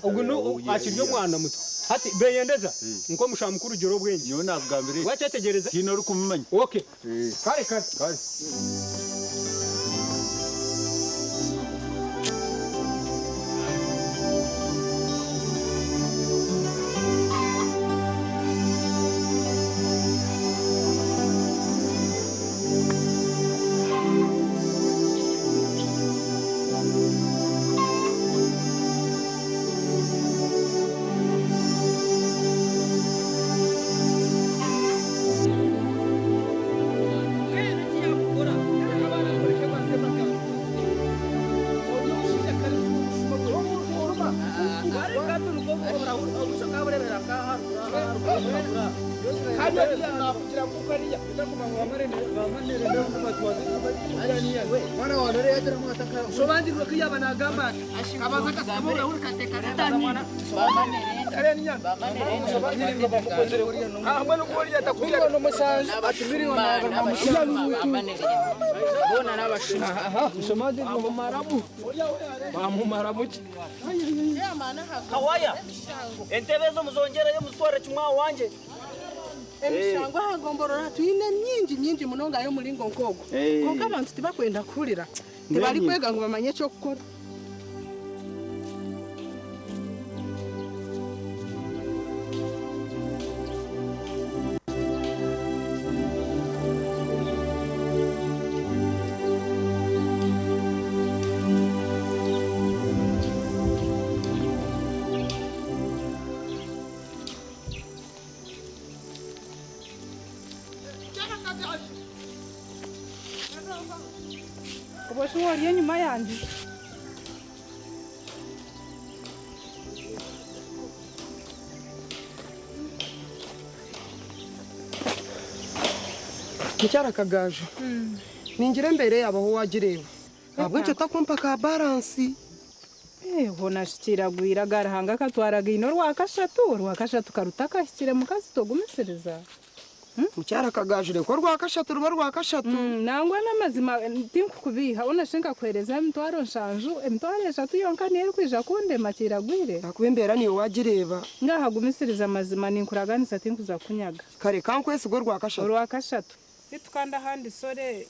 Ogu akiri omwana muto. Hati Beyendeza nk'omushaho mukuru gira obwengye. Nyowe nakugambira eki. Wakyetegyereza? Tihaine orikumumanya. Okay. Kare kare. Kare. Kawaya, entebe ezo muzongereyo muzitware kimwe aho wangye. Emishango aha gomborora twine mingi mingi munonga y'omuringo nk'ogwo. Konka abantu tibakwenda kuhurira. Tibarikwega ngu bamanye eky'okukora. Oba shi ori enyuma yangye. Mukyara Kagaju, ningira embeera yaabaho waagireeba. Ahabw'enki otakumpa ka baransi? Eho nashikiragwire aga Ruhanga akatwaragaine orwakashatu, orwakashatu karuta akahikire mukazi togumisiriza. Mukyara Kagaju reka orwakashatu rube orwakashatu. Nangwa n'amazima tinkukubiiha onashe nkakuheereza 700,000, 30,000 yonka niyo erikwija kundema kiragwire. Ahakuba embeera niiwe waagireeba. Ngaha gumisiriza amazima ninkuraganisa tinkuza kukunyaga. Kare kankwesiga orwakashatu. Orwakashatu. Beitu kandi ahandi sore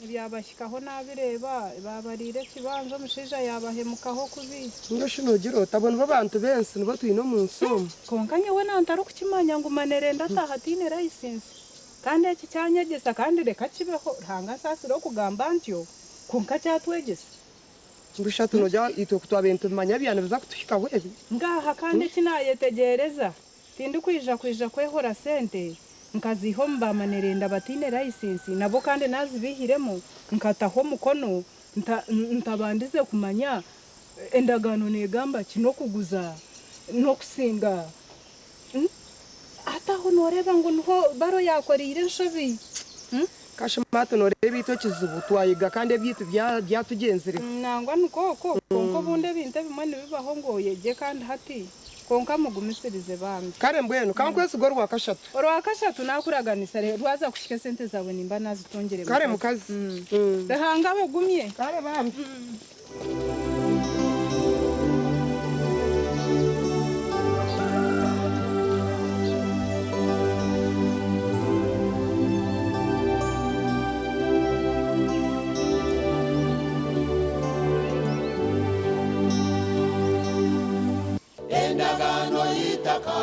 ebyabahikaho naabireeba, baabariire ekibanja omushaija yaabahemukaho kubi. Mbwenu shi noogira ota abo nibo bantu b'ensi nibo twine omu nsi omu. Kwonka nyowe nantarikukimanya ngu manerenda ataaha ataine layisinsi. Kandi eki kyanyegyesa kandi reka kibeho, Ruhanga ansaasire okugamba ntyo, kwonka kyatwegyesa. Mbwenu shi hati noogira itwe ku twabaire nitubimanya byaba nibiza kutuhikaho ebi? Ngaaha kandi eki naayetegyereza, tindikwija kwija kwehora sente nkaziiha omu baamanerenda bataine layisinsi nabo kandi naazibaihiremu nkataho omukono ntabandize kumanya endagaano neegamba ki n'okuguza n'okusinga. Hati aho nooreeba ngu niho baro yaakoreire enshobi. Kashema hati nooreeba itwe ekizibu twayega kandi ebyaitu byatugyenzireho. Nangwa nikwo okwo, kwonka obundi ebintu ebimwe nibibaho ngu oyegye kandi hati. Kwonka mugumisirize bambi. Kare mbwenu kankwesiga orwakashatu. Orwakashatu nakuraganisa rwaza kuhika esente zaawe nimba nazitungire Kare mukazi. Ruhanga abagumye. Kare bambi. Endagaano y'eitaka,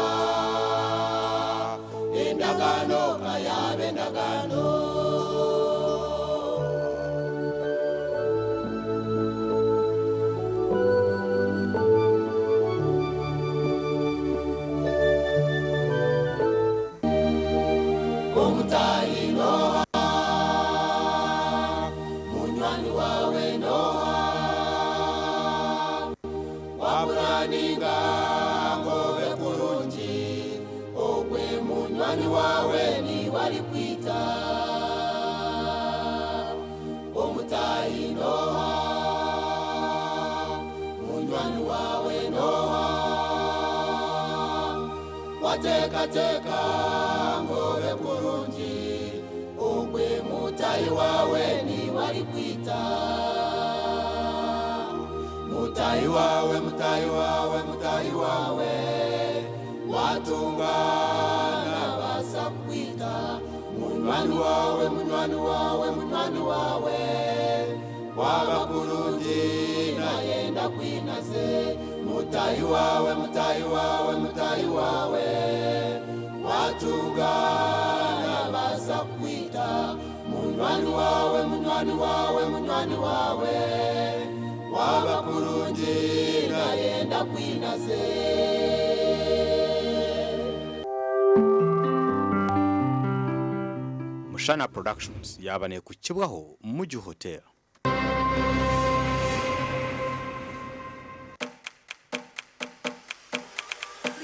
endagaano kayaaba endagaano. Omutaahi n'oha, munywani waawe n'oha, waburaninga ngobe kurungi, ogwe munywani wawe niwe arikwita. Omutaahi n'oha, munywani wawe n'oha, wateekateeka ngobe kurungi, ogwe mutaahi wawe niwe arikwita. Mutaahi wawe, mutaahi wawe, mutaahi wawe, watunga nabasa kukwita. Munywani wawe, munywani wawe, munywani wawe, waba kurungi nayenda kwinaze. Mutaahi wawe, mutaahi wawe, mutaahi wawe, watunga nabasa kukwita. Munywani wawe, munywani wawe, munywani wawe, waba kurungi nayenda kwinaze. Mushana Productions yaba nekukibwaho Muju Hotel.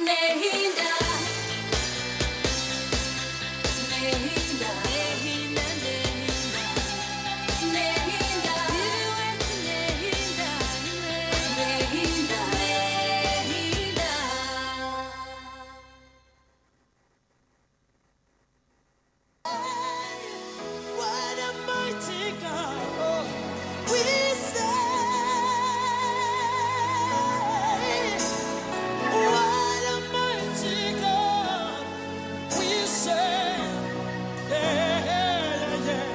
Nehinda, nehinda, nehinda, nehinda, nehinda, nehinda, nehinda. What a mighty God we serve. What a mighty God we serve. Yeah, yeah, yeah.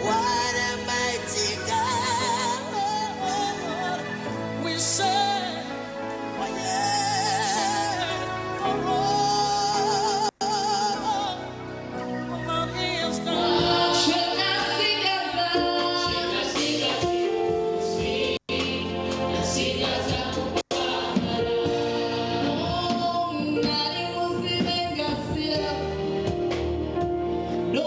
What a mighty God we serve. Oh, yeah. For all my hands down. No